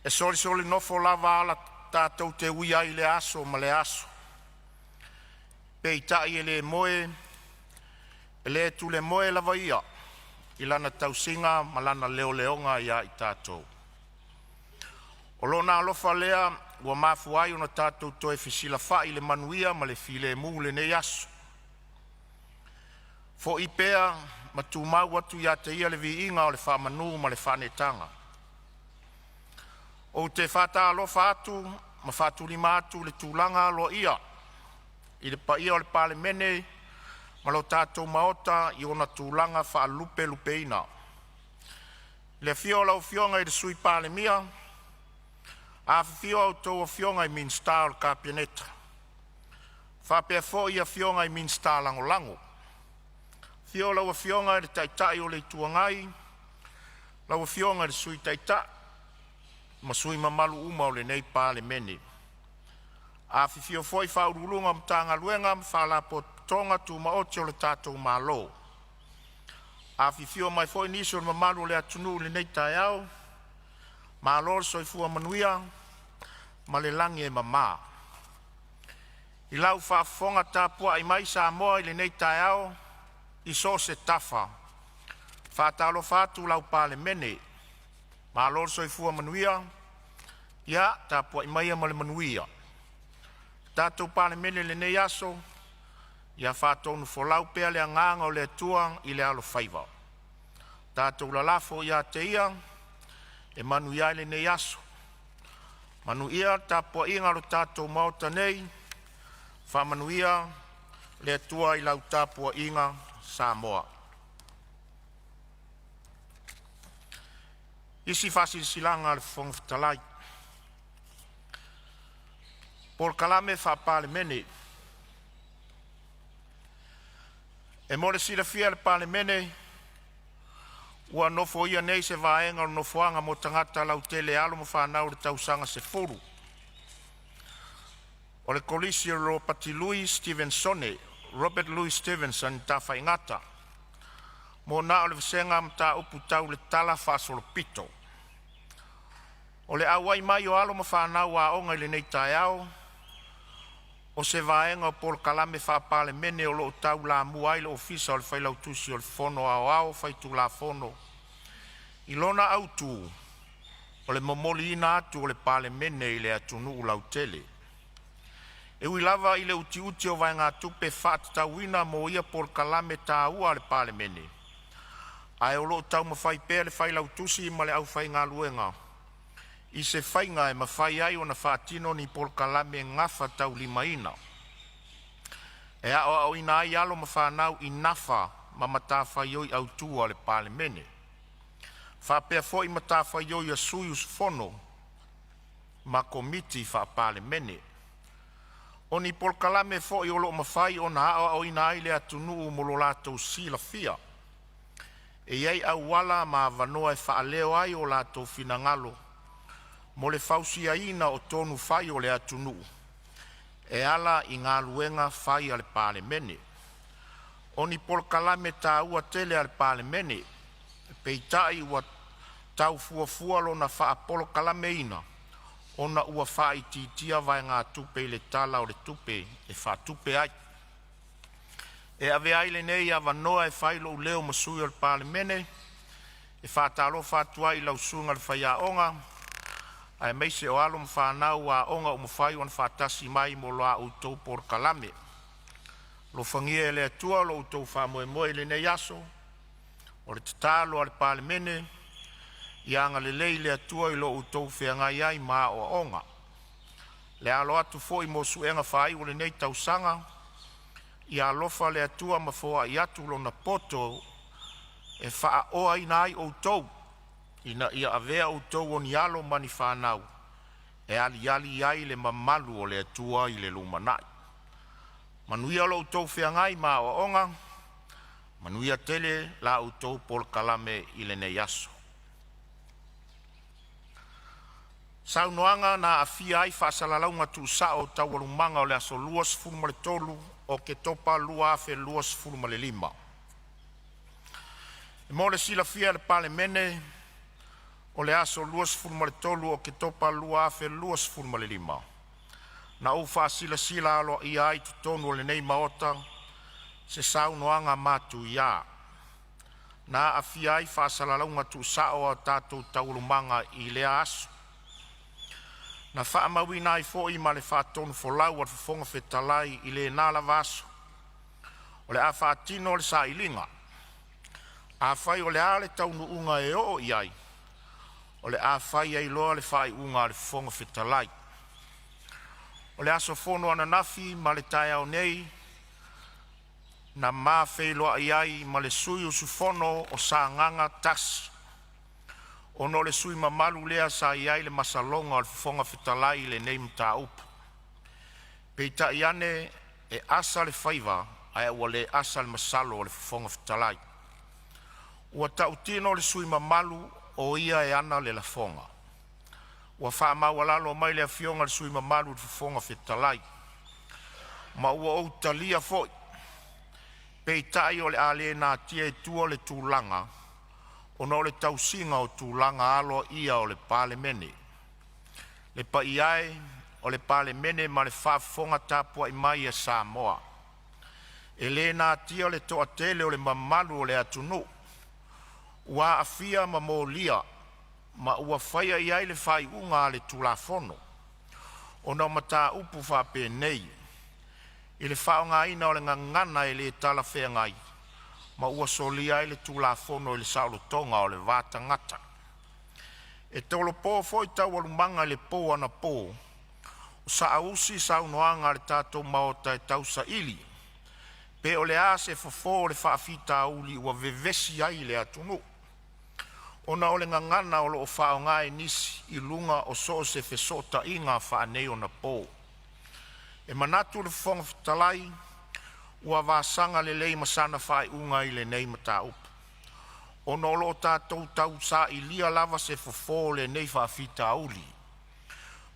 E solisoli nofo lava ala tatou te ui ai i lea aso ma lea aso, peitai e le tulemoe lava Ia i Lana tausiga ma Lana leoleoga ia i tatou. O Lona alofa lea ua mafua ai ona tatou toe fesilafai i le manuia ma le filemu i lenei aso. Foi pea ma tumau atu ia te Ia le viiga o le faamanu ma le faaneetaga. Ou te faatalofa atu ma faatulima atu i le tulaga aloaia i le paia o le Palemene ma lo tatou Maota i ona tulaga faalupelupeina. I le afio o lau Afioga i le Sui Palemia, afifio a outou Afioga i Minisita o le Kapeneta faapea foi afioga i Minisita Lagolago. Afio lau Afioga i le Taitai o le Itu Agai, lau Afioga i le Sui Taitai ma sui usufono mamalu uma o lenei Palemene. Afifio foi Ofisa Sili o Pulega o Matagaluega ma Faalapotopotoga Tumaoti a le tatou Malo. Afifio mai foi nisi o le mamalu o le atunuu i lenei taeao. Malo le soifua manuia ma le lagi e mama. I lau faafofoga tapuai mai Samoa i lenei taeao i so o se tafa, e faatalofa atu lau Palemene, malo le soifua manuia. Ia tapuai maia ma le manuia. Le tatou Palemene i lenei aso, ia faatonufolau pea le agaga o le Atua i le alofaiva. Tatou lalafo ia te Ia e manuia ai lenei aso. Manuia le tapuaiga a lo tatou Maota nei, faamanuia le Atua i lau tapuaiga Samoa. Polokalme Faa-Palemene. E mo le silafia e le Palemene, ua nofoia nei se vaega o le Nofoaga mo Tagata Lautele e alo ma fanau i le tausaga 10 o le Kolisi o Ropati Lui Stevenson (Robert Louis Stevenson) i Tafaigata mo na o le vasega mataupu tau le talafaasolopito. O le auai mai o alo ma fanau aoga i lenei taeao, o se vaega o polokalame faa-Palemene o loo taulamua ai le Ofisa o le Failautusi o le Fono Aoao Faitulafono i lona autu, o le momoliina atu o le Palemene i le atunuu lautele. E ui lava i le utiuti o le vaegatupe faatatauina mo ia polokalame taua a le Palemene, ae o loo taumafai pea le Failautusi ma le aufaigaluega i se faiga e mafai ai ona faatino ni polokalame gafataulimaina e aoaoina ai alo ma fanau i nafa ma matafaioi autu a le Palemene, faapea foi matafaioi a sui usufono ma Komiti Faa-Palemene. O ni polokalame foi o loo mafai ona aoaoina ai le atunuu mo lo latou silafia e iai auala ma avanoa e faaleo ai o latou finagalo mo le fausiaina o tonu fai a le atunuu e ala i galuega fai a le Palemene. O ni polokalame taua tele a le Palemene, peitai ua tau fuafua lona faapolokalameina ona ua faaitiitia vaegatupe i le Tala o le Tupe e faatupe ai. E avea ai lenei avanoa e fai ai lou leo ma sui o le Palemene e faatalofa atu ai i lau Susuga i le Faiaoga aemaise o alo ma fanau aoga ua mafai ona faatasi mai mo la outou polokalamme. Alofagia e le Atua lo outou faamoemoe i lenei aso. O le tatalo a le Palemene, ia agalelei le Atua i lo outou feagai ai ma aoaoga. Le alo atu foi mo suega faaiu o lenei tausaga, ia alofa le Atua ma foai atu Lona poto e faaoaina ai outou ina ia avea outou o ni alo ma ni fanau e aliali ai le mamalu o le Atua i le lumanai. Manuia lo outou feagai ma aoaoga, manuia tele la outou polokalame i lenei aso. Saunoaga na aafia ai Faasalalauga Tuusao o Taualumaga o le aso 23 Oketopa 2025. Mo le silafia e le Palemene, O le aso 23 o Oketopa 2025, na ou faasilasila aloaia ai i totonu o lenei Maota se saunoaga matuia, na aafia ai faasalalauga tuusao o a tatou taualumaga i lea aso. Na faamauina ai foi ma le faatonufolau a le Fofoga Fetalai i lena lava aso, o le a faatino le sailiga. Afai o le a le taunuuga e oo i ai, o le a fai ai loa le faaiuga a le Fofoga Fetalai. O le aso fono ananafi ma le taeao nei, na ma feiloai ai ma le sui usufono mo Sagaga 1, ona o le sui usufono mamalu lea sa i ai le masaloga o le Fofoga Fetalai i lenei mataupu. Peitai ane, e asa le faiva ae ua le asa le masalo o le Fofoga Fetalai. Ua tautino le sui usufono mamalu o ia e ana le lafoga. Ua faamaualalo mai le afioga i le sui usufono mamalu i le Fofoga Fetalai, ma ua ou talia foi. Peitai, o le a le natia i tua le tulaga ona o le tausiga o tulaga aloaia o le Palemene. Le paia e o le Palemene ma le faafofoga tapuai mai a Samoa, e le natia le toatele o le mamalu o le atunuu ua aafia ma molia ma ua faia i ai le faaiuga a le Tulafono, ona o mataupu faapenei i le faaaogaina o le gagana e le talafeagai ma ua solia ai le Tulafono i le saolotoga o le va tagata. E tolopo foi taualumaga i le po anapo o saausi saunoaga a le tatou Maota e tausaili pe o le a se fofo o le faafitauli ua vevesi ai le atunuu, ona o le gagana o lo o faaaoga e nisi i luga o so o se fesootaiga faaneionapo. E manatu le Fofoga Fetalai ua vasaga lelei ma sana faaiuga i lenei mataupu, ona o lo o tatou tausailia lava se fofo o lenei faafitauli,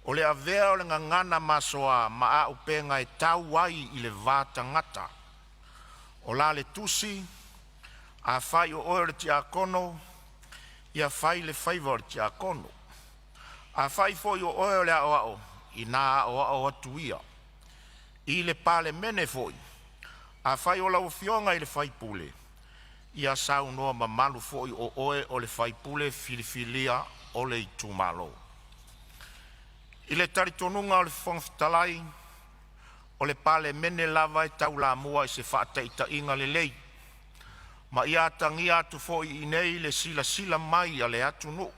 o le avea o le gagana masoa ma auupega e tau ai le va tagata. O la le tusi, “Afai o oe o le tiakono, ia fai le faiva o le tiakono. Afai foi o oe o le aoao, ina aoao atu ia.” I le Palemene foi, “Afai o lau afioga i le sui usufono, ia saunoa mamalu foi o oe o le sui usufono filifilia o le itumalo.” I le talitonuga o le Fofoga Fetalai, o le Palemene lava e taulamua i se faataitaiga lelei, ma ia atagia atu foi i inei le silasila mai a le atunuu,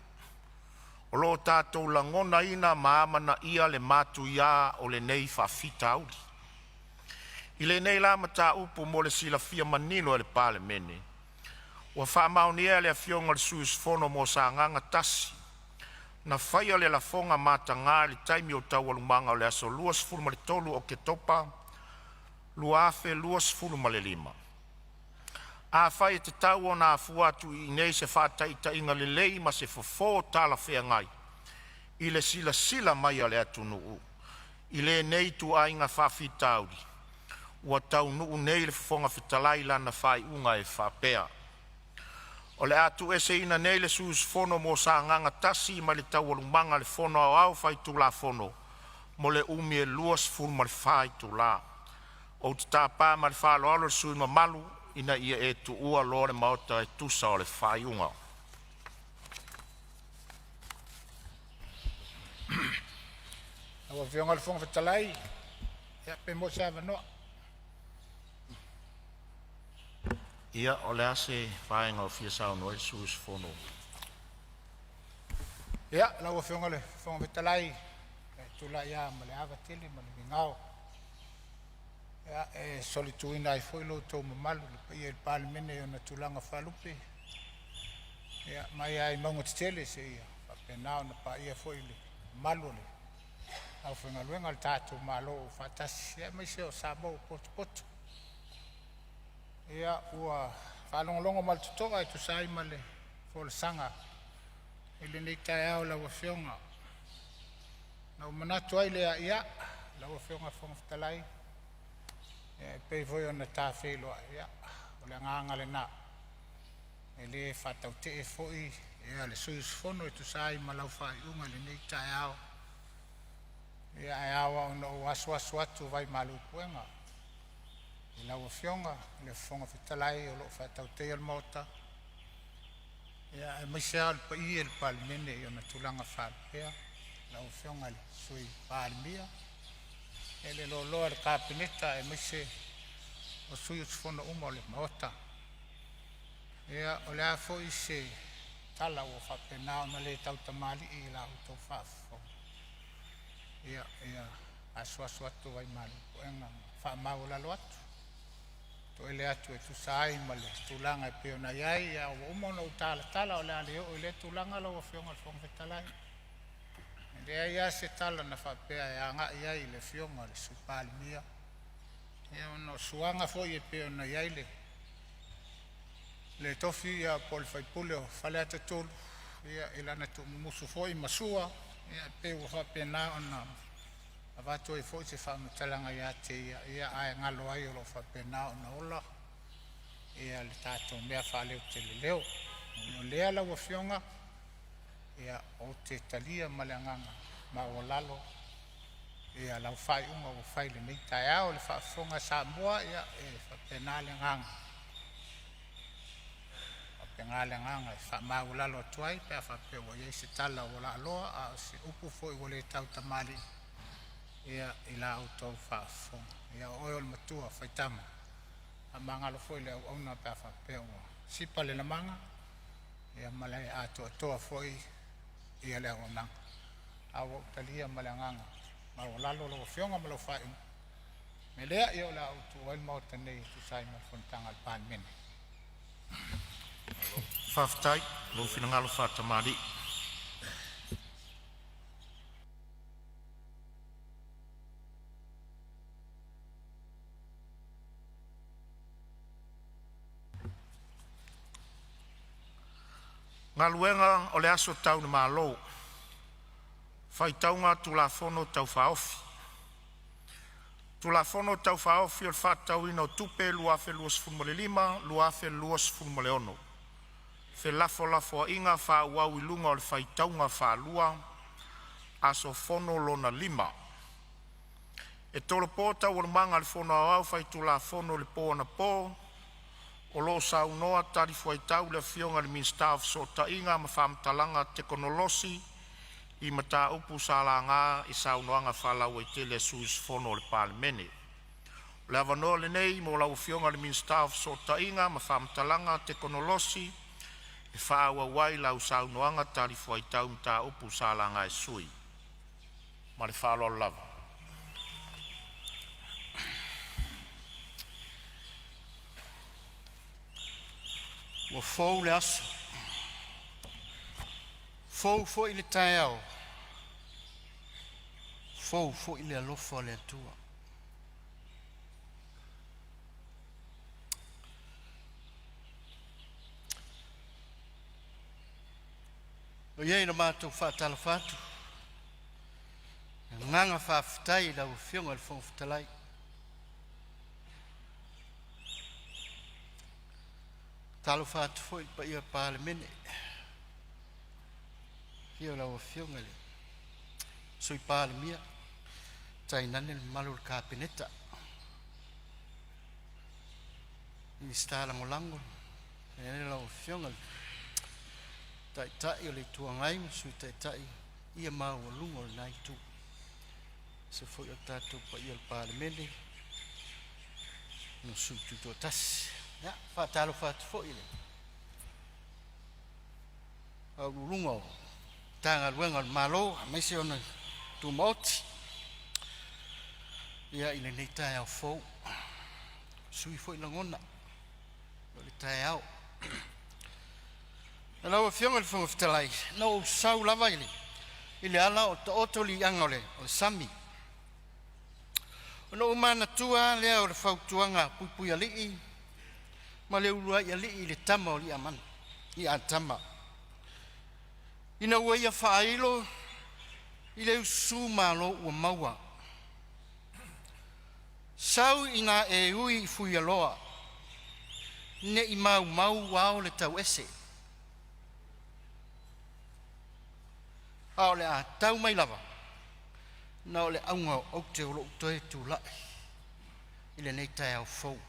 o lo o tatou lagonaina ma amanaia le matuia o lenei faafitauli. I lenei la mataupu mo le silafia manino e le Palemene, ua faamaonia e le Afioga i le sui usufono mo Sagaga 1 na faia le lafoga mataga i le taimi o taualumaga o le aso 23 Oketopa 2025. Afai e tatau ona afua atu i inei se faataitaiga lelei ma se fofo talafeagai i le silasila mai a le atunuu i lenei ituaiga faafitauli, ua taunuu nei le Fofoga Fetalai i lana faaiuga e faapea: O le a tuueseina nei le sui usufono mo Sagaga 1 mai Taualumaga a le Fono Aoao Faitulafono mo le umi e 24 itula. Ou te tapa ma le faaaloalo le sui usufono mamalu ina ia e tuua loa le Maota e tusa o le faaiuga. Lau Afioga i le Fofoga Fetalai, ia pe maua se avanoa. Ia, o le a se vaega o fia saunoa ai le sui usufono? Ia, lau Afioga i le Fofoga Fetalai, e tulai lava ma le ava tele ma le migao e solituina ai foi lo outou mamalu le paia i le Palemene i ona tulaga faalupe, mai lava i mauga tetele seia faapena ona paia foi le mamalu o le aufaigaluega a le tatou Malo ua faatasi, aemaise o Samoa ua potopoto. Ia, ua faalogologo ma le totoa e tusa ai ma le folasaga i lenei taeao i lau Afioga, ona ou manatu ai lea, ia, lau Afioga i le Fofoga Fetalai, e pei foi ona ta feiloai, ia o le agaga lena, e le faatautee foi Le sui usufono e tusa ai ma lau faaiuga i lenei taeao. Ia ae ao lava ona ou asuasu atu vaimalu i puega i lau Afioga i le Fofoga Fetalai o lo o faatautaia le Maota, ia aemaise lava o le paia o le Palemene i ona tulaga faalupea, lau Afioga i le Sui Palemia, le loaloa o le Kapeneta aemaise o sui usufono uma o le Maota. Ia, o le a foi se tala ua faapena ona le tautamalii i la outou faafofoga, ia ia asuasu atu vaimalu i puega ma faamaualalo atu, toele atu e tusa ai ma le tulaga e pei ona i ai. Ae ua uma ona ou talatala, o le a le oo i lea tulaga lau Afioga i le Fofoga Fetalai. E leai lava se tala na faapea e agai i ai i le Afioga i le Sui Palemia, ia ona o suaga foi e pei ona i ai le tofi po o le sui usufono o Faleata 3 i lana tuumumusu foi ma Sua, ia e pei ua faapena ona avatu ai foi se faamatalaga ia te ia, ia ae galo ai o lo o faapena ona ola le tatou mea faaleo tele leo. O lea lau Afioga, ou te talia ma le agaga maualalo lau faaiuga ua fai i lenei taeao. Le faafofoga a Samoa, ia e faapena le agaga, e faapena le agaga e faamaualalo atu ai pe a faapea ua i ai se tala ua laaloa a o se upu foi ua le tautamalii i la outou faafofoga. Ia o oe o le matua faitama, faamagalo foi le auauna pe a faapea ua sipa le lamaga ma le atoatoa foi le auaunaga. Ae ua ou talia ma le agaga maualalo lau Afioga ma lau faaiuga. O le mea lea, ia o le a ou tuua ai le Maota nei e tusa ai ma le fonotaga a le Palemene. Faafetai i lou finagalo faatamalii. Galuega Tau le Malo Faitauga Tulafono Tau Faaofi. Tulafono Tau Faaofi o le Faatatauina o Tupe 2025/2026, felafolafoaiga faaauau i luga o le faitauga faalua – Aso Fono lona lima. E tolopo Taualumaga a le Fono Aoao Faitulafono i le po anapo o lo o saunoa talifuaitau le Afioga i le Minisita o Fesootaiga ma Faamatalaga Tekonolosi i mataupu sa laga i saunoaga faalauaitele a sui usufono o le Palemene. O le avanoa lenei mo lau Afioga i le Minisita o Fesootaiga ma Faamatalaga Tekonolosi e faaauau ai lau saunoaga talifuaitau i mataupu sa laga e sui usufono. Ma le faaaloalo lava. Ua fou le aso, fou foi le taeao, fou foi le alofa o le Atua. E ui ina matou faatalofa atu, o le agaga faafetai i lau Afioga i le Fofoga Fetalai, e faatalofa atu foi i le paia o le Palemene, i le afio o lau Afioga i le Sui Palemia tainane le mamalu o le Kapeneta, Minisita Lagolago, lau Afioga i le Taitai o le Itu Agai ma le Sui Taitai, le paia maualuga o lena itu, aemaise foi o le paia o le Palemene o sui usufono tutoatasi. E faatalofa atu foi i Ofisa Sili o Pulega o Matagaluega a le Malo aemaise ona Tumaoti i lenei taeao fou, ua sui foi lagona o le taeao. Lau Afioga i le Fofoga Fetalai, na ou sau lava i le ala o taoto liaga o le sami, ona ou manatua lava lea o le fautuaga a Puipuialii ma Leuluaialii i le tama a Li'atama ina ua ia faailo i le ususu malo ua maua, sau ina e ui i Fuialoa, ne i maumau ao le tauese. A o le a tau mai lava, na o le auga o aute o lou toe tulai i lenei taeao fou.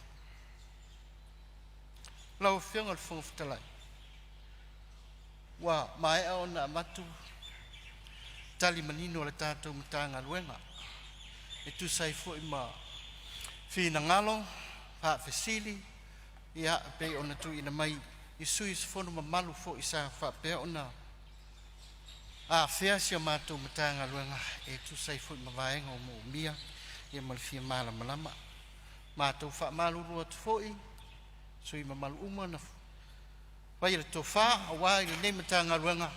Lau Afioga i le Fofoga Fetalai, ua maea ona avatu tali manino a le tatou Matagaluega e tusa ai foi ma finagalo faafesili e pei ona tuuina mai e sui usufono mamalu foi sa faapea ona afea si a matou Matagaluega e tusa ai foi ma vaega o moomia ma le fia malamalama. Matou te faamalulu atu foi i sui usufono mamalu uma na faia le tofa aua lenei Matagaluega,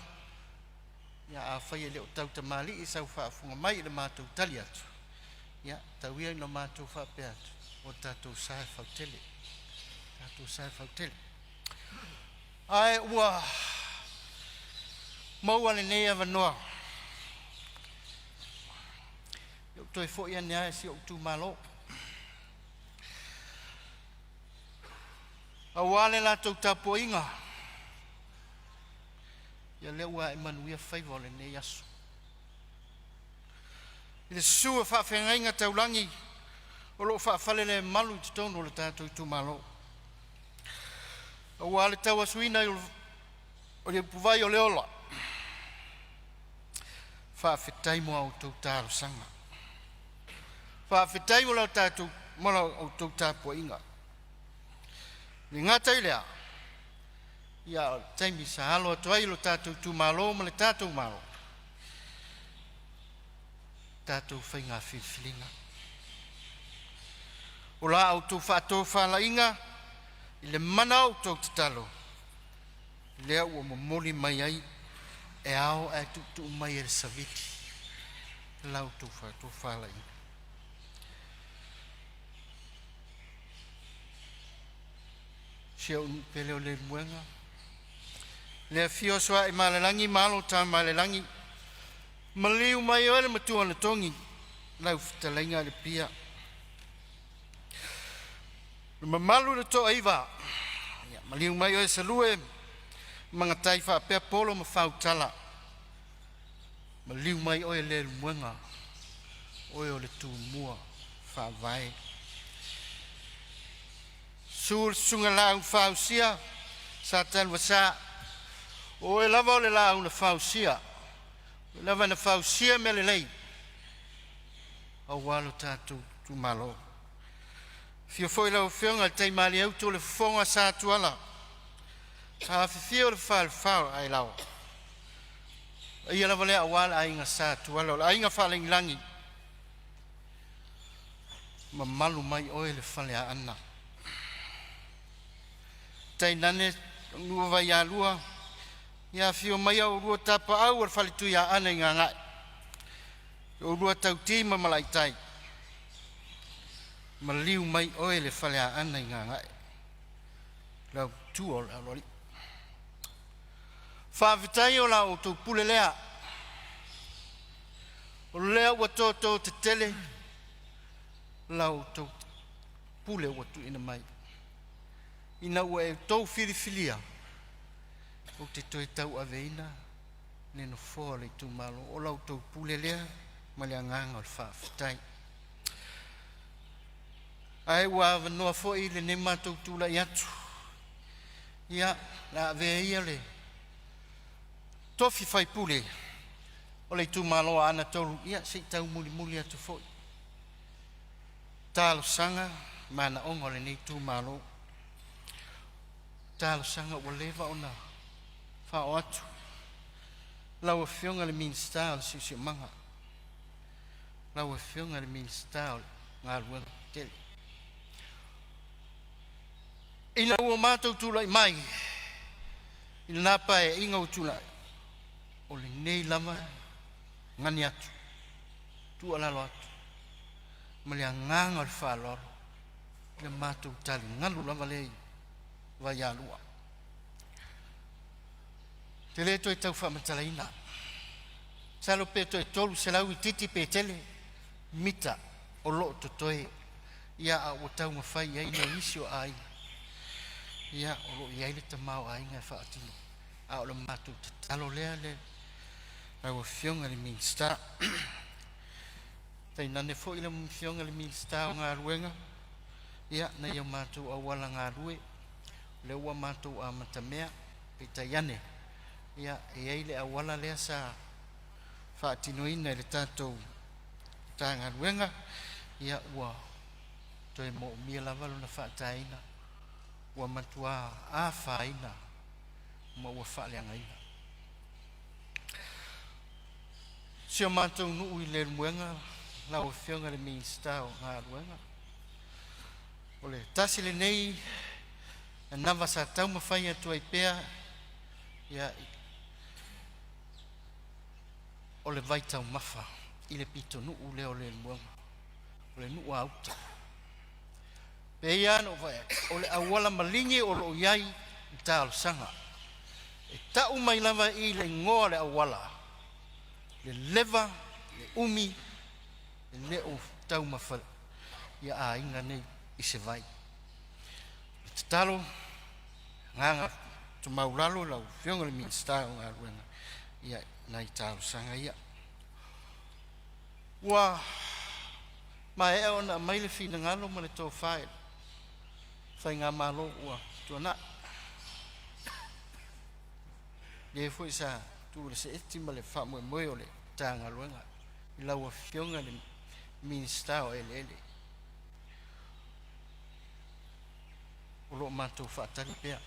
afai e le o tautamalii i sau faafofoga mai i le matou tali atu, ia tau ia ina matou faapea atu, o le tatou sa e fautele, lo tatou sa e fautele. Ae ua maua lenei avanoa, se i ou toe foi ane lava i si ou itumalo aua le latou tapuaiga, ia lea ua ae manuia faiva o lenei aso. I le susu o faafeagaiga taulagi o lo o faafalelemalu i totonu o le tatou itumalo, aua le tauasuina o le ipuvai o le ola, faafetai mo a outou talosaga, faafetai mo la outou tapuaiga. E le gata i lea, a o le taimi sa alo atu ai lo tatou itumalo ma le tatou Malo i tatou faiga filifiliga. O la outou faatofalaiga i le mana o a outou tatalo, lea ua momoli mai ai e ao ae tuutuu mai e le savili la outou faatofalaiga. Si ou nuu pele o Leulumoega, le afio o Sooaemalelagi ma alo o Tamaalelagi, maliu mai oe le Matuanatogi lau fetalaiga Alepia. Le mamalu i le Toaiva, maliu mai oe Salue ma Magatai faapea Polo ma Fautala, maliu mai oe Leulumoega, oe o le Tumua faavae. Susu le susuga i le Laau na Fausia Saleaaumua, o oe lava o le Laau na Fausia, o oe lava na fausia mea lelei aua lo tatou itumalo. Afio foi lau Afioga i le Taimalieutu o le Fofoga Satuala, afifio le falefa o Ailaoa, o paia lava lea aua le aiga Sa Tuala, o le aiga faalagilagi, mamalu mai oe le Faleaana, tainane oulua Vaialua, afio mai a oulua Tapaau o le fale Tuiaana i Gagae, lo oulua Tauti ma Malaitai, maliu mai oe le Faleaana i Gagae, le autua o le Aloalii. Faafetai o la outou pule lea, o lea ua toto tetele la outou pule ua tuuina mai, ina ua outou filifilia ou te toe tauaveina le nofoa o le itumalo. O la outou pule lea ma le agaga o le faafetai. Ae ua avanoa foi lenei matou tulai atu, ia, o le a avea ia le tofi faipule o le itumalo o Aana 3 se i taumulimuli atu foi talosaga ma manaoga o lenei itumalo. Talosaga ua leva ona faaoo atu lau Afioga i le Minisita o le Siosiomaga, lau Afioga i le Minisita o Galuega Tetele. Ina ua matou tulai mai i lena Paeaiga ua tuanai, o lenei lava e gani atu, tuualalo atu ma le agaga o le faaaloalo i le matou taligalu lava lea i Vaialua. Ou te le toe tau faamatalaina, masalo pe toe 300 itiiti pe tele mita o lo o totoe, ia a ua taumafai i ai nisi o aiga, ia o lo o i ai le tamaoaiga e faatino. A o le matou tatalo lea le lau Afioga i le Minisita. Tainane foi le Afioga i le Minisita o Galuega, ia nai o matou auala galue lea ua matou amatamea, peitai ane ia e i ai le auala lea sa faatinoina e le tatou Matagaluega ia ua toe moomia lava lona faataina ua matua afaina ma ua faaleagaina. Si o matou nuu i Leulumoega lau Afioga i le Minisita o Galuega, o le tasi lenei anava sa taumafai atu ai pea ia o le vaitaumafa i le pitonuu lea o Leulumoega, o le nuu a uta. E pei lava ona ou fai atu, o le auala maligi o lo o i ai le talosaga. E tau mai lava i i le igoa o le auala, leleva le umi e le o taumafa ia aiga nei i se vai. O le tatalo, o le agaga maualalo i lau Afioga i le Minisita o Galuega, ia nai talosaga ia. Ua maea ona aumai le finagalo ma le tofa i le faigamalo ua tuanai, lea foi sa tuu le seeti ma le faamoemoe o le Matagaluega i lau Afioga i le Minisita o Eleele. O lo o matou faatali pea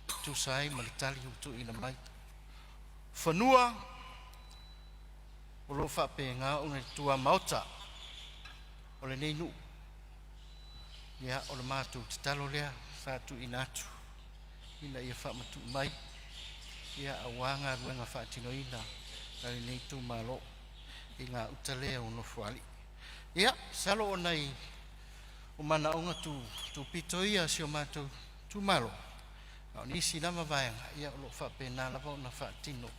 e tusa ai ma le tali ua tuuina mai. Fanua o lo o faapena ona i tuamaota o lenei nuu. Ia, o le matou tatalo lea sa tuuina atu ina ia faamatuu mai ia aua galuega faatinoina a lenei itumalo i gauta lea o Nofoalii. Ia, masalo o nai o manaoga tupito ia o si o matou itumalo, a o nisi lava vaega ia o lo o faapena lava ona faatino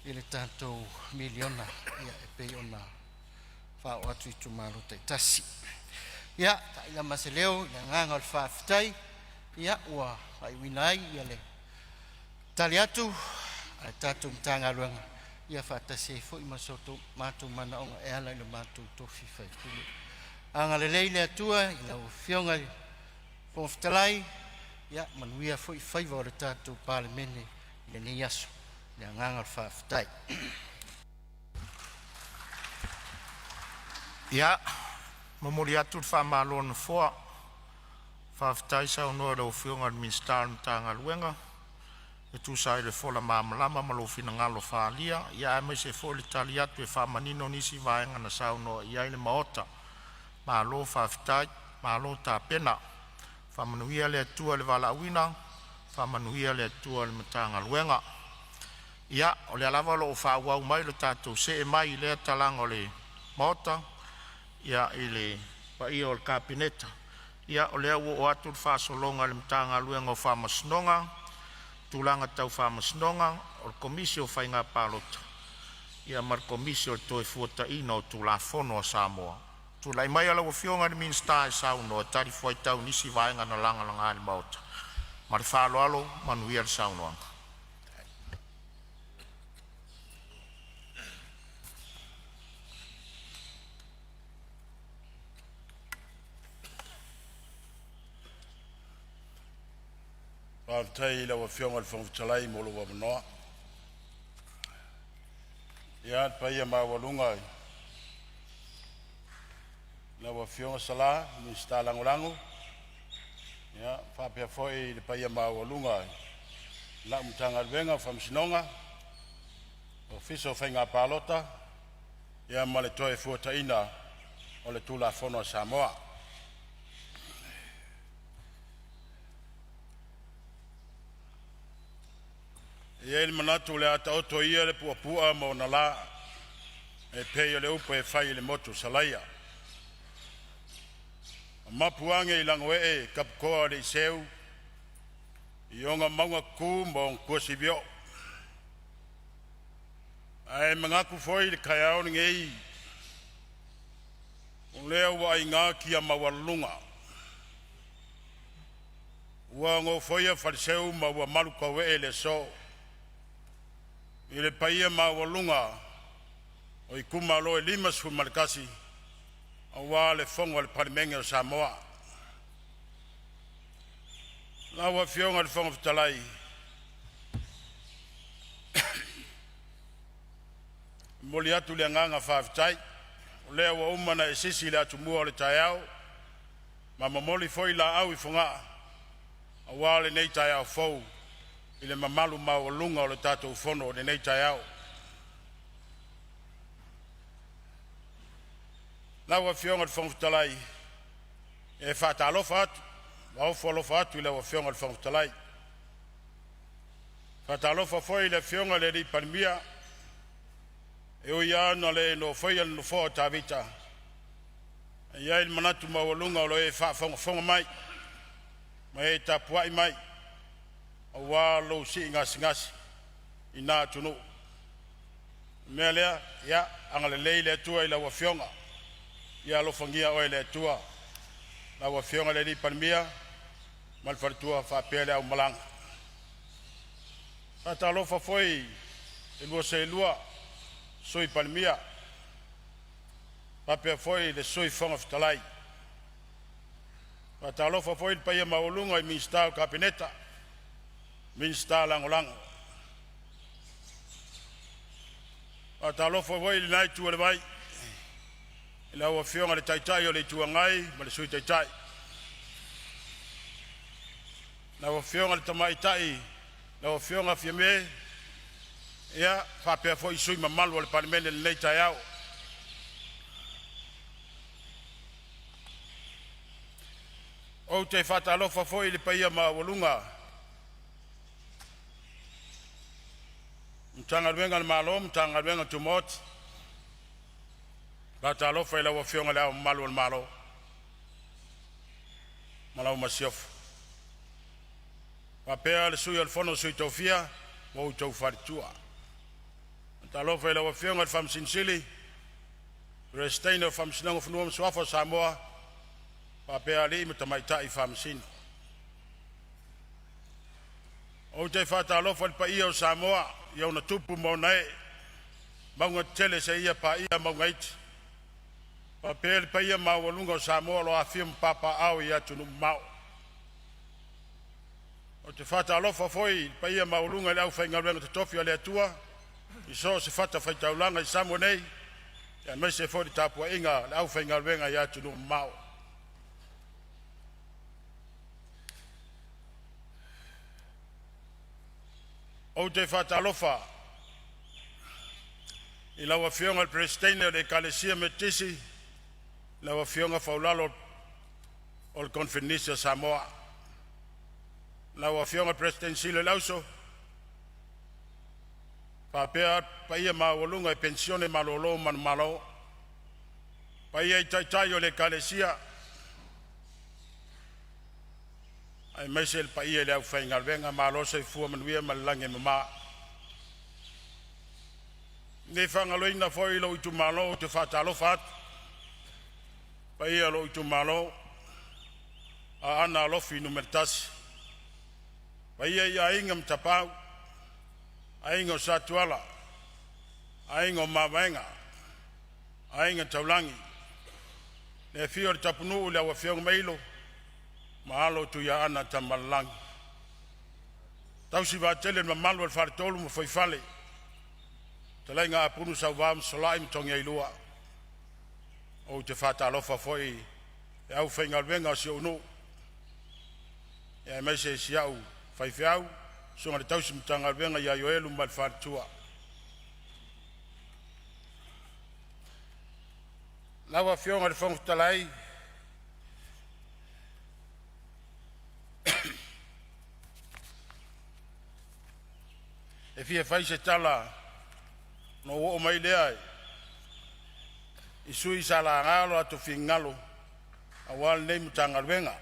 i le tatou miliona ia e pei ona faaoo atu i itumalo taitasi. Ia, taila ma se leo i le agaga o le faafetai ia ua faaiuina ai ia le tali atu a le tatou Matagaluega ia faatasi ai foi ma so matou manaoga e ala i lo matou tofi faipule. Agalelei le Atua i lau Afioga i le Fofoga Fetalai, ia manuia foi faiva o le tatou Palemene i lenei aso. Le agaga o le faafetai. Ia, momoli atu le faamalo a le Nofoa, faafetai saunoa i lau Afioga i le Minisita o le Matagaluega e tusa ai o le fola malamalama ma lou finagalo faaalia, ia aemaise foi le tali atu e faamanino nisi vaega na saunoa i ai le Maota. Malo faafetai, malo tapena. Faamanuia le Atua i le valaauina, faamanuia le Atua i le Matagaluega. Ia, o lea lava o lo o faaauau mai lo tatou see mai i lea talaga o le Maota ia i le paia o le Kapeneta. Ia o lea ua oo atu le faasologa i le Matagaluega o Faamasinoga, Tulaga Tau Faamasinoga, o le Komisi o Faiga Palota ia ma le Komisi o le Toefuataiga o Tulafono a Samoa. Tulai maia lau Afioga i le Minisita e saunoa e talifuaitau i nisi vaega na lagalaga i le Maota. Ma le faaaloalo, manuia le saunoaga. Faafetai i lau Afioga i le Fofoga Fetalai mo lou avanoa. Ia, le paia maualuga i lau Afioga Sala le Minisita Lagolago, ia faapea foi le paia maualuga i lau Matagaluega o Faamasinoga, Ofisa o Faiga Palota ia ma le Toefuataiga o le Tulafono a Samoa. E i ai le manatu o le a taoto ia le puapua ma ona la e pei o le upu e fai i le motu o Salaia. E mapu age i lagoee taputoa o le iseu i ona mauga tutu ma ona tuasivi oo. Ae manatu foi i le taeao lenei, o lea ua aina tia maualuluga, ua nofoia faleseu ma ua malutauee le aso. I le paia maualuga o itumalo e 51 aua le Fono a le Palemene o Samoa. Lau Afioga i le Fofoga Fetalai, e momoli atu le agaga faafetai o lea ua uma ona e sisi le atumua o le taeao ma momoli foi laau i Fogaa aua lenei taeao fou i le mamalu maualuga o le tatou Fono i lenei taeao. Lau Afioga i le Fofoga Fetalai, e faatalofa atu ma ofo alofa atu i lau Afioga i le Fofoga Fetalai. E faatalofa foi i le Afioga i le Palemia, e ui lava ina le nofoia le nofoa o Tavita, ae i ai le manatu maualuga o lo o e faafogafoga mai ma e tapuai mai aua lou sii gasegase i na atunuu. O le mea lea, ia agalelei le Atua i lau Afioga, ia alofagia oe e le Atua, lau Afioga i le Palemia ma le faletua faapea le aumalaga. E faatalofa foi i le lua seelua Sui Palemia faapea foi le Sui Fofoga Fetalai. E faatalofa foi i le paia maualuga i Minisita o le Kapeneta, Minisita Lagolago. E faatalofa foi i lena itu o le vai i lau Afioga i le Taitai o le Itu Agai ma le Sui Taitai, lau Afioga i le Tamaitai lau Afioga Fiame faapea foi sui usufono mamalu o le Palemene i lenei taeao. Ou te faatalofa foi i le paia maualuga o Matagaluega a le Malo ma Matagaluega Tumaoti. E faatalofa i lau Afioga i Le Ao Mamalu o le Malo ma lau Masiofo, faapea le Sui o le Fono a Sui Tofia ma lou faletua. Faatalofa i lau Afioga i le Faamasino Sili, Peresetene o le Faamasinoga o Fanua ma Suafa o Samoa faapea alii ma tamaitai Faamasino. Ou te faatalofa i le paia o Samoa i ona tupu ma ona ee, mauga tetele seia paia mauga iti, faapea le paia maualuga o Samoa o lo o afifio ma papaaao i atunuu mamao. Ou te faatalofa foi i le paia maualuga i le aufaigaluega totofi a le Atua i so o se fatafaitaulaga i Samoa nei, aemaise foi le tapuaiga a le aufaigaluega i atunuu mamao. Ou te faatalofa i lau Afioga i le Peresetene o le Ekalesia Metotisi, lau Afioga Faulalo o le Koneferenisi a Samoa, lau Afioga i le Peresetene Sili o le Auso, faapea le paia maualuga i Penisione malolo manumalo, paia i taitai o le Ekalesia aemaise le paia i le aufaigaluega. Malo le soifua manuia ma le lagi e mama. E le faagaloina foi lou itumalo ou te faatalofa atu, le paia o lou itumalo Aana Alofi Nu.1, paia i Aiga ma Tapaau, Aiga o Sa Tuala, Aiga o Mavaega, Aiga Taulagi, le afio o le Tapunuu, lau afioga Mailo ma alo o Tuiaana Tamaalelagi, tausi vaatele e le mamalu o le faletolu ma fuaifale, fetalaiga Apulu Sauva ma Solai ma Togiailua. Ou te faatalofa foi i le aufaigaluega a si ou nuu aemaise si au faifeau, susuga i le tausi Matagaluega ia Ioelu ma le faletua. Lau Afioga i le Fofoga Fetalai, e fia fai se tala ona ou oo mai lea i sui usufono sa laga o latou finagalo aua lenei Matagaluega.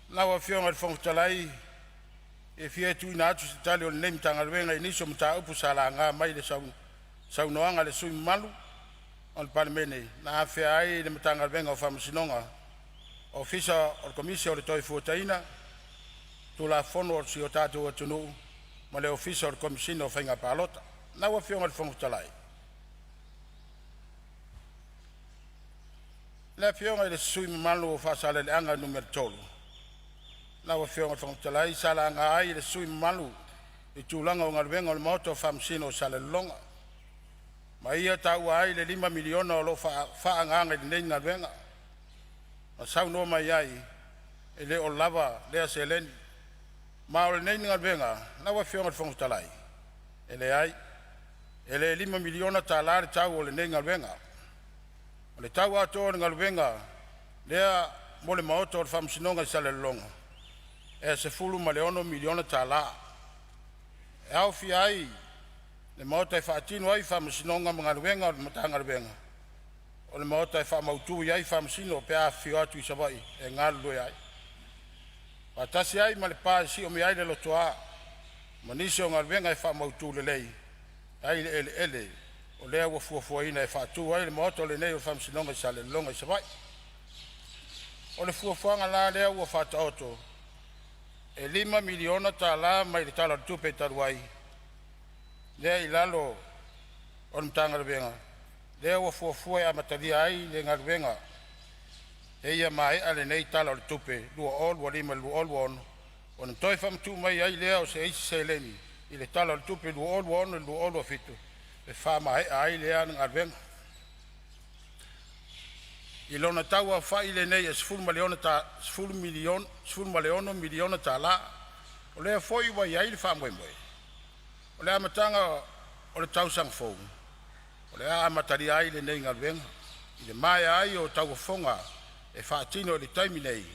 Lau Afioga i le Fofoga Fetalai, e fia tuuina atu se tali a lenei Matagaluega i nisi o mataupu sa laga mai i saunoaga a sui usufono mamalu o le Palemene na afea ai le Matagaluega o Faamasinoga. Ofisa o le Komisi o le Toefuataina, Tulafono o si o tatou Atunuu ma le Ofisa o le Komesina o Faiga Palota. Lau Afioga i le Fofoga Fetalai, le Afioga i le sui usufono mamalu mo Faasaleleaga 3, lau Afioga i le Fofoga Fetalai sa laga ai e le sui usufono mamalu le tulaga o galuega o le Maota o Faamasino o Salelologa, ma ia taua ai le $5 miliona o lo o faaagaaga i lenei galuega, ma saunoa mai ai, e le o lava lea seleni. Ma o lenei galuega lau Afioga i le Fofoga Fetalai, e leai, e le $5 miliona tala le tau o lenei galuega. O le tau atoa o le galuega lea mo le Maota o le Faamasinoga i Salelologa, e $16 miliona tala. E aofia ai le maota e faatino ai faamasinoga ma galuega a le Matagaluega, o le maota e faamautu ai faamasino pe a afifio atu i Savaii e galulue ai, faatasi ai ma le pa e siomia ai le lotoa ma nisi o galuega e faamautu lelei ai le eleele o lea ua fuafuaina e faatu ai le maota lenei o Faamasinoga i Salelologa i Savaii. O le fuafuaga la lea ua faataoto, e $5 miliona tala mai le Tala o le Tupe talu ai lea i lalo o le Matagaluega lea ua fuafua e amatalia ai le galuega seia maea lenei Tala o le Tupe 2025/2026, ona toe faamatuu mai ai lea o se isi seleni i le Tala o le Tupe 2026/2027 e faamaea ai lea galuega. I lona tau aofai lenei e $16 miliona tala. O lea foi ua i ai le faamoemoe, o le amataga o le tausaga fou o le a amatalia ai lenei galuega i le maea ai o tauofoga e faatino i le taimi nei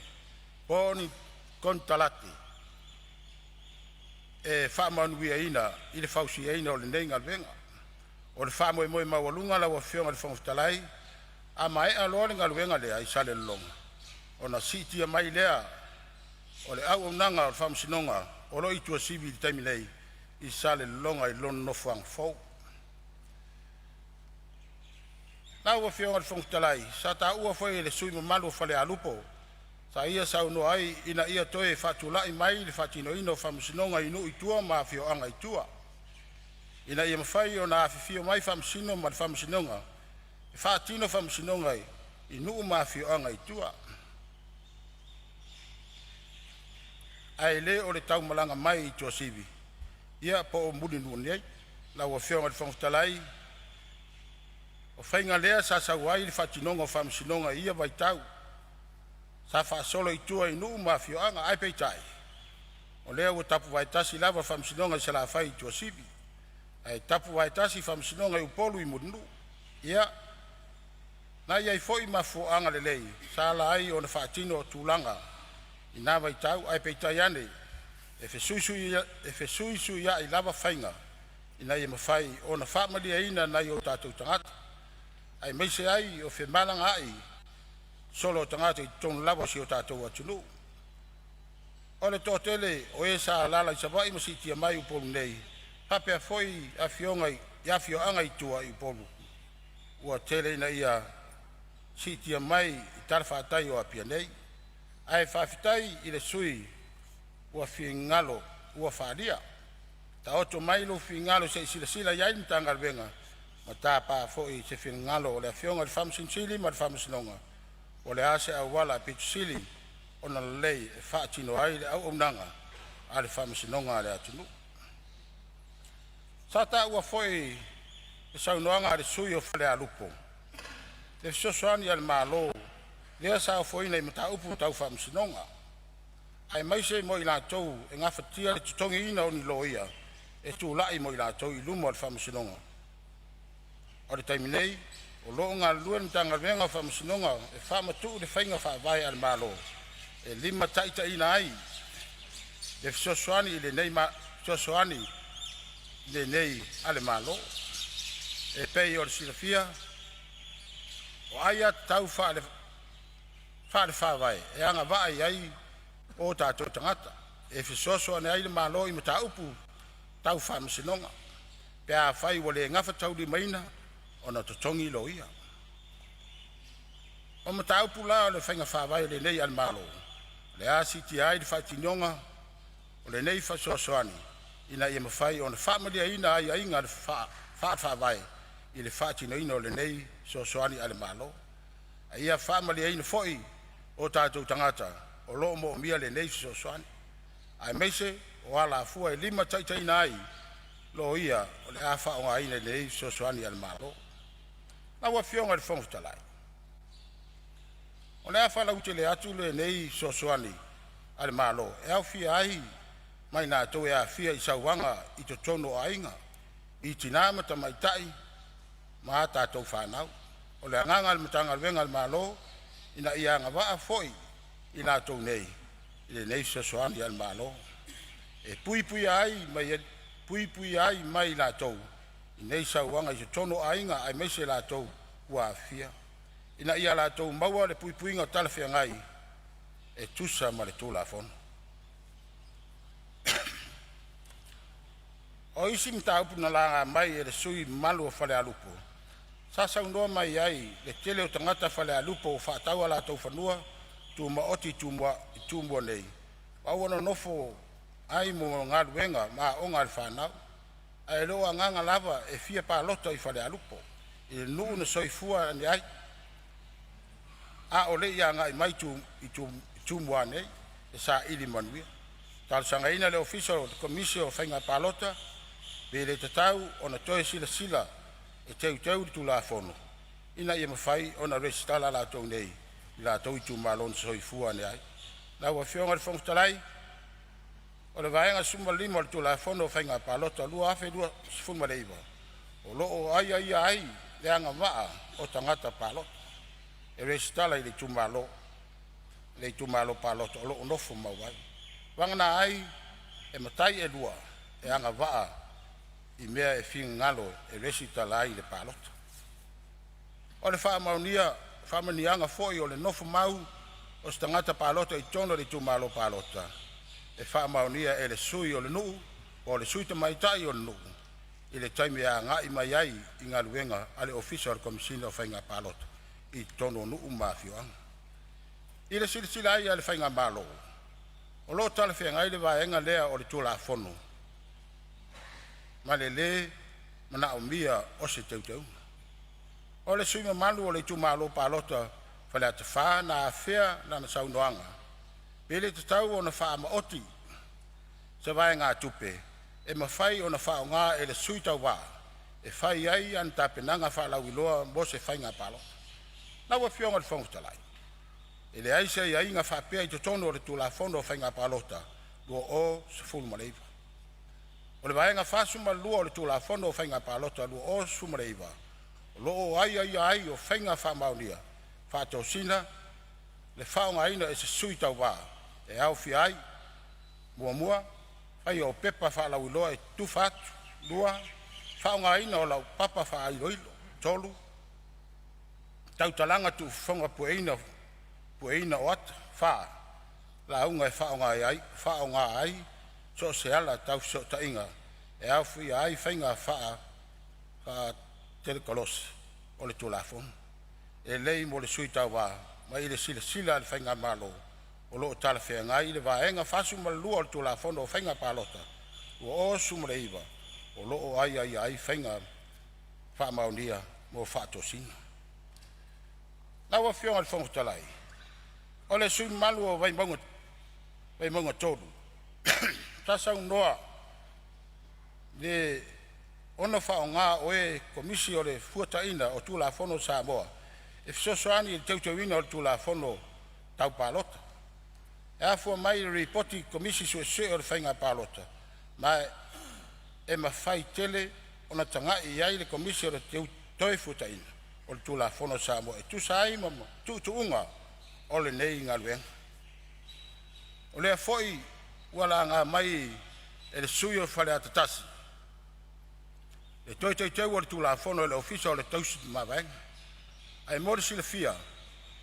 po o ni konekarate e faamanuiaina i le fausiaina o lenei galuega. O le faamoemoe maualuga lau Afioga i le Fofoga Fetalai, a maea loa le galuega lea i Salelologa, ona siitia mai lea o le auaunaga a le Faamasinoga o lo o i Tuasivi i le taimi nei i Salelologa i lona nofoaga fou. Lau Afioga i le Fofoga Fetalai, sa taua foi e le sui usufono mamalu o Falealupo sa ia saunoa ai ina ia toe faatulai mai le faatinoina o faamasinoga i nuu i tua ma afioaga i tua, ina ia mafai ona afifio mai Faamasino ma le Faamasinoga e faatino faamasinoga i nuu ma afioaga i tua, ae le o le taumalaga mai i Tuasivi po o Mulinuu nei. Lau Afioga i le Fofoga Fetalai, o faiga lea sa sau ai le faatinoga o faamasinoga i ia vaitau, sa faasolo i tua i nuu ma afioaga. Ae peitai, o lea ua tapuvaetasi lava faamasinoga i Salafai i Tuasivi, ae tapuvaetasi faamasinoga i Upolu i Mulinuu. Ia, na i ai foi mafuaaga lelei sa ala ai ona faatino tulaga i na vaitau, ae peitai ane, e fesuisuiai lava faiga ina ia mafai ona faamalieina nai o tatou tagata, aemaise ai o le femalagaai solo o tagata i totonu lava o si o tatou atunuu. O le toatele o e sa alaala i Savaii ma siitia mai i Upolu nei faapea foi afioaga i tua i Upolu ua tele ina siitia mai i talafatai o Apia nei. Ae faafetai i le sui usufono mo finagalo ua faaalia. Taoto mai lou finagalo se i silasila i ai le Matagaluega ma tapa foi se finagalo o le Afioga i le Faamasino Sili ma le Faamasinoga po o le a se auala aupito sili ona lelei e faatino ai le auaunaga a le Faamasinoga a le atunuu. Sa taua foi i le saunoaga a le sui usufono o Falealupo le fesoasoani a le Malo lea sa ofoina i mataupu tau faamasinoga, aemaise mo i latou e gafatia le totogiina o ni loia e tulai mo i latou i luma o le Faamasinoga. O le taimi nei, o lo o galulue le Matagaluega o Faamasinoga e faamatuu le faiga faavae a le Malo e limataitaiina ai le fesoasoani lenei a le Malo. E pei ona silafia, o aiatatau faale-Faavae e agavaa i ai o tatou tagata e fesoasoani ai le Malo i mataupu tau faamasinoga, pe afai ua le gafataulimaina ona totogi loia. O mataupu la o le faiga faavae lelei a le Malo, o le a siitia ai le faatinoga o lenei fesoasoani ina ia mafai ona faamalieina aiaiga faale-Faavae i le faatinoina o lenei fesoasoani a le Malo, a ia faamalieina foi o tatou tagata o lo o moomia lenei fesoasoani, aemaise o alafua e limataitaiina ai loia o le a faaaogaina i lenei fesoasoani a le Malo. Lau Afioga i le Fofoga Fetalai, o le a faalautele atu lenei fesoasoani a le Malo e aofia ai ma i latou e aafia i sauaga i totonu o aiga, i tina ma tamaitai ma a tatou fanau. O le agaga o le Matagaluega a le Malo ina ia agavaa foi i latou nei i lenei fesoasoani a le Malo e puipuia ai mai latou i nei sauaga i totonu o aiga aemaise i latou ua aafia, ina ia latou maua le puipuiga talafeagai e tusa ma le Tulafono. O isi mataupu na laga mai e sui usufono mamalu o Falealupo, sa saunoa mai ai le tele o tagata Falealupo ua faatau o latou fanua tumaoti i Tumua nei ma ua nonofo ai mo galuega ma aoga a le fanau, ae le o agaga lava e fia palota i Falealupo, i le nuu na soifua ane ai a o le i agai mai i Tumua nei e saili manuia. Na talosagaina le Ofisa o le Komisi o Faiga Palota, pe le tatau ona toe silasila e teuteu le Tulafono ina ia mafai ona resitala latou nei i latou itumalo na soifua ane ai. Lau Afioga i le Fofoga Fetalai, o le Vaega 15 o le Tulafono o Faiga Palota 2019, o lo o aiaia ai le agavaa o tagata palota e resitala i le itumalo palota o lo o nofomau ai, vagana ai e matai e lua e agavaa i mea e finagalo e resitala ai i le palota. O le faamaoniaga foi o le nofo mau o se tagata palota i totonu o le itumalo palota, e faamaonia e le sui o le nuu po o le sui tamaitai o le nuu i le taimi e agai mai ai i galuega a le Ofisa o le Komesina o Faiga Palota i totonu o nuu ma afioaga. I le silasila a le Faigamalo, o lo o talafeagai le vaega lea o le Tulafono ma le le manaomia o se teuteuga. O le sui usufono mamalu o le itumalo palota o Faleata 4 na afea i lana saunoaga, pe le tatau ona faamaoti se vaegatupe e mafai ona faaaoga e le sui tauva e fai ai ana tapenaga faalauiloa mo se faiga palota. Lau Afioga i le Fofoga Fetalai, e leai se aiaiga faapea i totonu o le Tulafono o Faiga Palota 2019. O le Vaega 42 o le Tulafono o Faiga Palota 2019 o lo o aiaia ai o faiga faamaonia faatosina le faaaogaina e se sui tauva e aofia ai: 1. Faia o pepa faalauiloa e tufa atu. 2. Faaaogaina o laupapa faailoilo. 3. Tautalaga tuufofoga pueina o ata. 4. Lauga e faaaoga ai so o se ala tau fesootaiga e aofia ai faiga faatekonolosi. O le Tulafono e lelei mo le sui tauva, ma i le silasila a le Faigamalo, o lo o talafeagai le Vaega 42 o le Tulafono o Faiga Palota 2019, o lo o aiaia ai faiga faamaonia mo faatosina. Lau Afioga i le Fofoga Fetalai, o le sui usufono mamalu o Vaimauga 3, sa saunoa le ono faaaoga o e Komisi o le Toefuataiga o Tulafono a Samoa e fesoasoani i le teuteuina o le Tulafono Tau Palota. E afua mai i le Lipoti a Komisi Suesue o le Faiga Palota, ma e mafai tele ona tagai i ai le Komisi o le Toefuataiga o le Tulafono a Samoa e tusa ai ma tuutuuga o lenei galuega. O lea foi ua laga mai e le sui usufono o Faleata 1 le toe teuteu o le Tulafono e le Ofisa o le Tausi Mavaega. Ae mo le silafia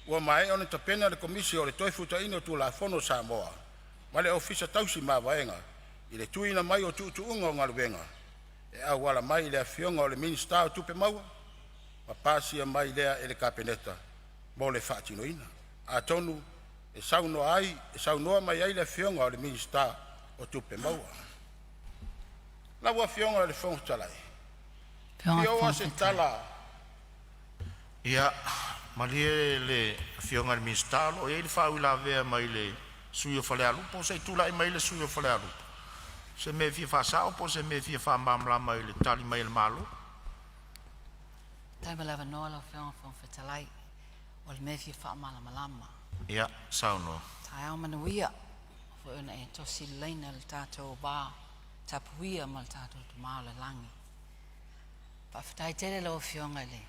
ua maea ona tapena le Komisi o le Toefuataiga o Tulafono a Samoa ma le Ofisa Tausi Mavaega i le tuuina mai o tuutuuga o galuega e auala mai i le Afioga i le Minisita o Tupe Maua, ma pasia mai lea e le Kapeneta. mo le faatinoina. Atonu e saunoa mai ai le Afioga i le Minisita o Tupe Maua. Lau Afioga i le Fofoga Fetalai, Afioga i le fia oo Fofoga lava se Fetalai. tala Ia malie le Afioga i le Minisita, o lo o i ai le faauilavea mai le sui usufono o Falealupo. Se i tulai mai le sui usufono o Falealupo i se mea e fia faasao po o se mea e fia faamalamalama i le tali mai a le Malo. Faafetai mo le avanoa lau Afioga i le Fofoga Fetalai. O le mea e fia faamalamalama. Ia saunoa. Taeao manuia, ua foi ona e tosi le laina i le tatou va tapuia ma le tatou Tama i le lagi. Faafetai tele lau Afioga i le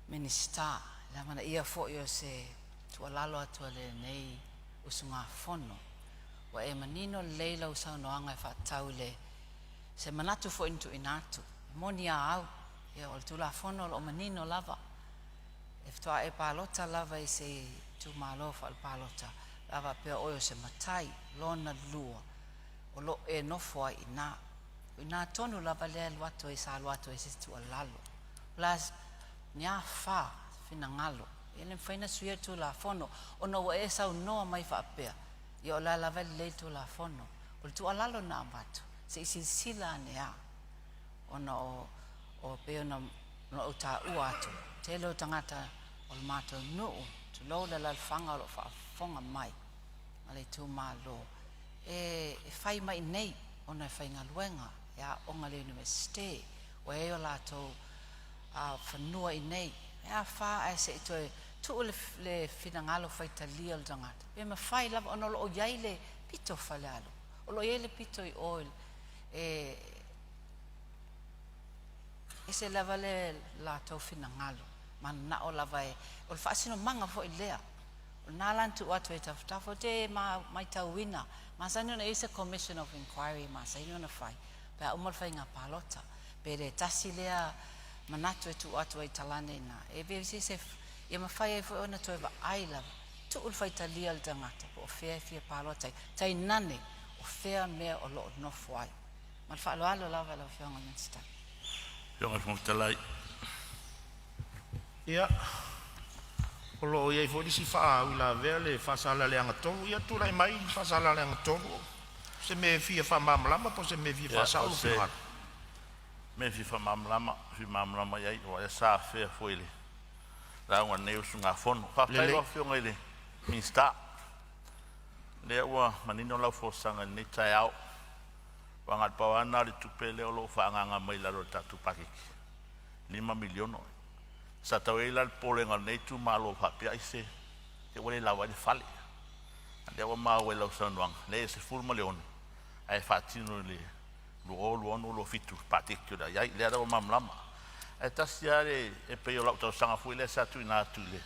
Minisita, i le amanaia foi o se tuualalo atu a lenei usugafono. Ua e manino lelei lau saunoaga e faatatau i le se manatu foi na tuuina atu. E moni a au, ia o le Tulafono o lo o manino lava, e faatoa e palota lava i se itumalo faapalota pe a faapea o oe o se matai. Lona lua, o lo o e nofo ai i ina. O i ina tonu lava lea e alu atu ai sa alu atu ai se tuualalo. O le a ni a fa finagalo, e le mafai ona suia le Tulafono ona ua e saunoa mai faapea, ia o la e lava e lelei le Tulafono. O le tuualalo na avatu, se i silasila ane lava ona o pei ona ou taua atu, tele o tagata o le matou nuu, tulou le alaalafaga o lo o faafofoga mai ma le itumalo, e fai mai i inei ona e faigaluega, e aooga i le Iunivesite, ua i ai o latou fanua i inei. E a fa ae se i toe tuu le finagalo faitalia o le tagata, pe mafai lava ona o lo o i ai le pito o Falealupo, o lo o i ai le pito i o e ese lava le latou finagalo, mananao lava e, o le faasinomaga foi lea. O lena la na tuu atu ai i tafatafa, ou te matauina, masani ona i ai se Commission of Inquiry e masani ona fai pe a uma le faiga palota. Pe le tasi lea manatu e tuu atu ai i talaane i ina, e ia mafai ai foi ona toe vaai lava, tuu le faitalia o le tagata po o fea e fia palota ai, tainane o fea mea o lo o nofo ai. Ma le faaaloalo lava lau Afioga i le Minisita. Ia, o lo o i ai foi le isi faauilavea le Faasaleleaga 3. Ia tulai mai Faasaleleaga 3, se mea e fia faamalamalama po o se mea e fia faasao O lou se finagalo. mea e fia faamalamalama, fia malamalama i ai, aua o lea sa afea foi i le lauga a lenei usugafono. Faafetai i Lelei. lau Afioga i le Minisita, o lea ua manino lau folasaga i lenei taeao. Aua na o le pau lava lena o le tupe lea o lo o faaagaaga mai lalo o le tatou paketi, e $5 miliona. Sa tau i ai la le popolega o lenei itumalo faapea ai se ua le lava ai le fale. A o lea ua maua i lau saunoaga, leai e 16 ae faatino i le 2026/2027 i le paketi o le a i ai. O lea la ua malamalama. Ae tasi lava le… e pei o lau talosaga foi lea sa tuuina atu i le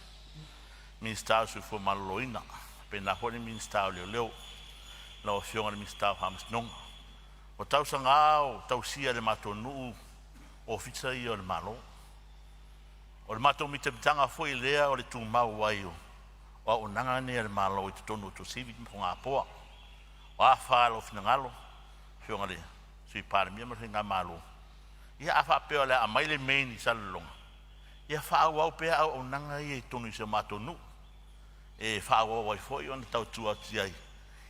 Minisita o le Soifua Maloloina, faapena foi le Minisita o Leoleo, lau Afioga i le Minisita o Faamasinoga. O tausaga lava o tausia e le matou nuu ofisa ia o le Malo. O le matou mitamitaga foi lea o le tumau ai o auaunaga nei a le Malo i totonu o Tuasivi ma Fogapoa. O a fa o lou finagalo Afioga i le Sui Palemia ma le faigamalo, ia a faapea o le a aumai le main i Salelologa, ia faaauau pea auaunaga ia i totonu o si o matou nuu e faaauau ai foi ona tautua atu i ai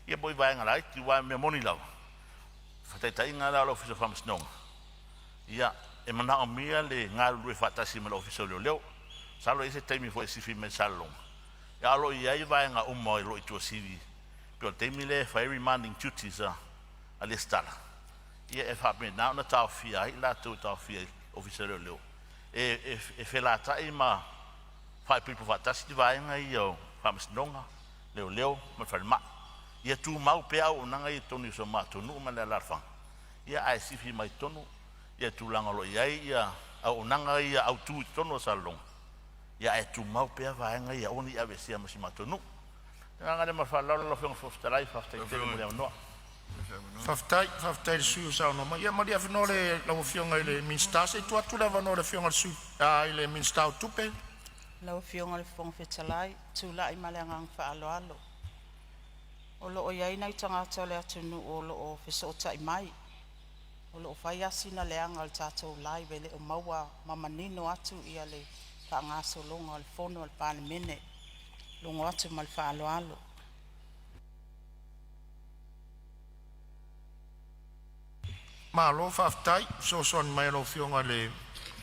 ia mo vaega laiti. Aua o le mea moni lava, o le faataitaiga la o le Ofisa o Faamasinoga, ia e manaomia le galulue faatasi ma le Ofisa o Leoleo. Masalo e i ai se taimi foi e sifi mai ai i Salelologa, ae o lo o i ai vaega uma o lo o i Tuasivi pei o le taimi lea e fai ai remanding duties a Lesitala, ia e faapena ona taofia ai i latou e taofia i le Ofisa o Leoleo e felatai ma faaipoipo faatasi vaega ia o Faamasinoga, Leoleo ma le Falemai. Ia tumau pea auaunaga ia i totonu o si o matou nuu ma le alaalafaga, ae sifi mai i totonu ia tulaga o lo o i ai auaunaga ia autu i totonu o Salelologa, ae tumau pea vaega ia e aua ne i aveesea ma si o matou nuu. Ma le agaga faaaloalo lau Afioga i le Fofoga Fetalai, faafetai tele mo le avanoa. Faafetai, faafetai i le sui usufono ua saunoa mai. Ia malie lau Afioga i le Minisita, se i tuu atu le avanoa i le Afioga i le Minisita o Tupe. Lau Afioga i le Fofoga Fetalai, ou te tulai ma le agaga faaaloalo. O lo o i ai nai tagata o le atunuu o lo o fesootai mai, o lo o fai lava sina leaga o le tatou live e le o maua ma manino atu ia le faagasologa o le Fono a le Palemene. Logo atu ma le faaaloalo. Malo faafetai i le fesoasoani mai a lau Afioga i le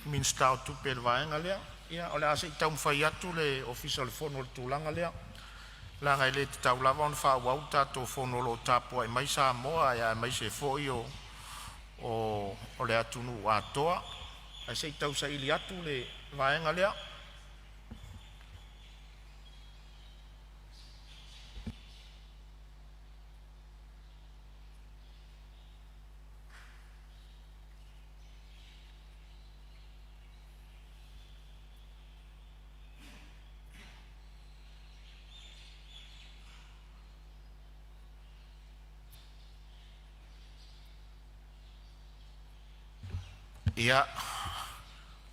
Minisita o Tupe i le vaega lea. Ia o le a se i taumafai atu le Ofisa o le Fono i le tulaga lea, leaga e le tatau lava ona faaauau le tatou fono o lo o tapuai mai Samoa aemaise foi o le atunuu atoa. Ae se i tausaili atu le vaega lea. Ia,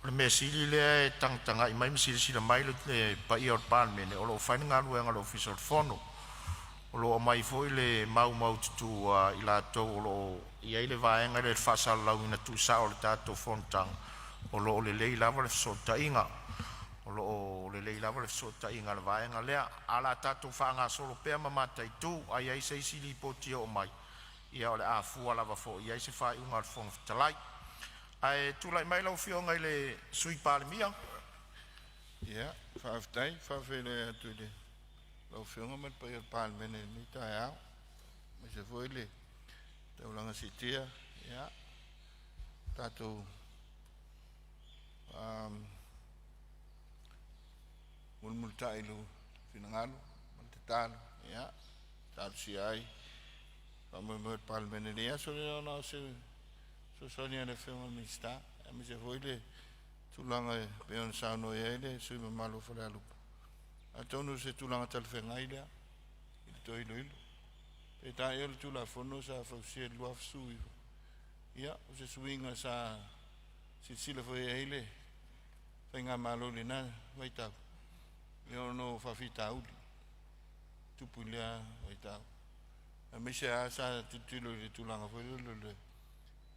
o le mea sili lea e tagatagai mai ma silasila mai le paia o le Palemene o lo o fai le galuega a le Ofisa o le Fono. O lo o aumai foi le maumaututu a i latou o lo o i ai le vaega lea i le faasalalauina tuusao o le tatou fonotaga, o lo o lelei lava le fesootaiga. O lo o lelei lava le fesootaiga i le vaega lea. Ae o le a tatou faagasolo pea ma mataitu, a i ai se isi lipoti e oo mai, ia o le a fua lava foi i ai se faaiuga a le Fofoga Fetalai. Ae tulai mai lau Afioga i le Sui Palemia. Ia, faafetai. E faafeiloai atu i lau Afioga ma le paia o le Palemene i lenei taeao, aemaise foi le taulaga siitia ia tatou mulimulitai i lou finagalo ma le tatalo, ia talosia ai le faamoemoe o le Palemene i lenei aso. Na o se fesoasoani lava i le Afioga i le Minisita, aemaise foi le tulaga e pei ona saunoa i ai le sui usufono mamalu o Falealupo. Atonu o se tulaga talafeagai lea i le toe iloilo. Peitai o le Tulafono sa fausia i le 2019, ia o se suiga sa silasila foi i ai le faigamalo i lena vaitau ona o faafitauli tupu i lea vaitau, aemaise lava sa tilotilo i le tulaga foi lele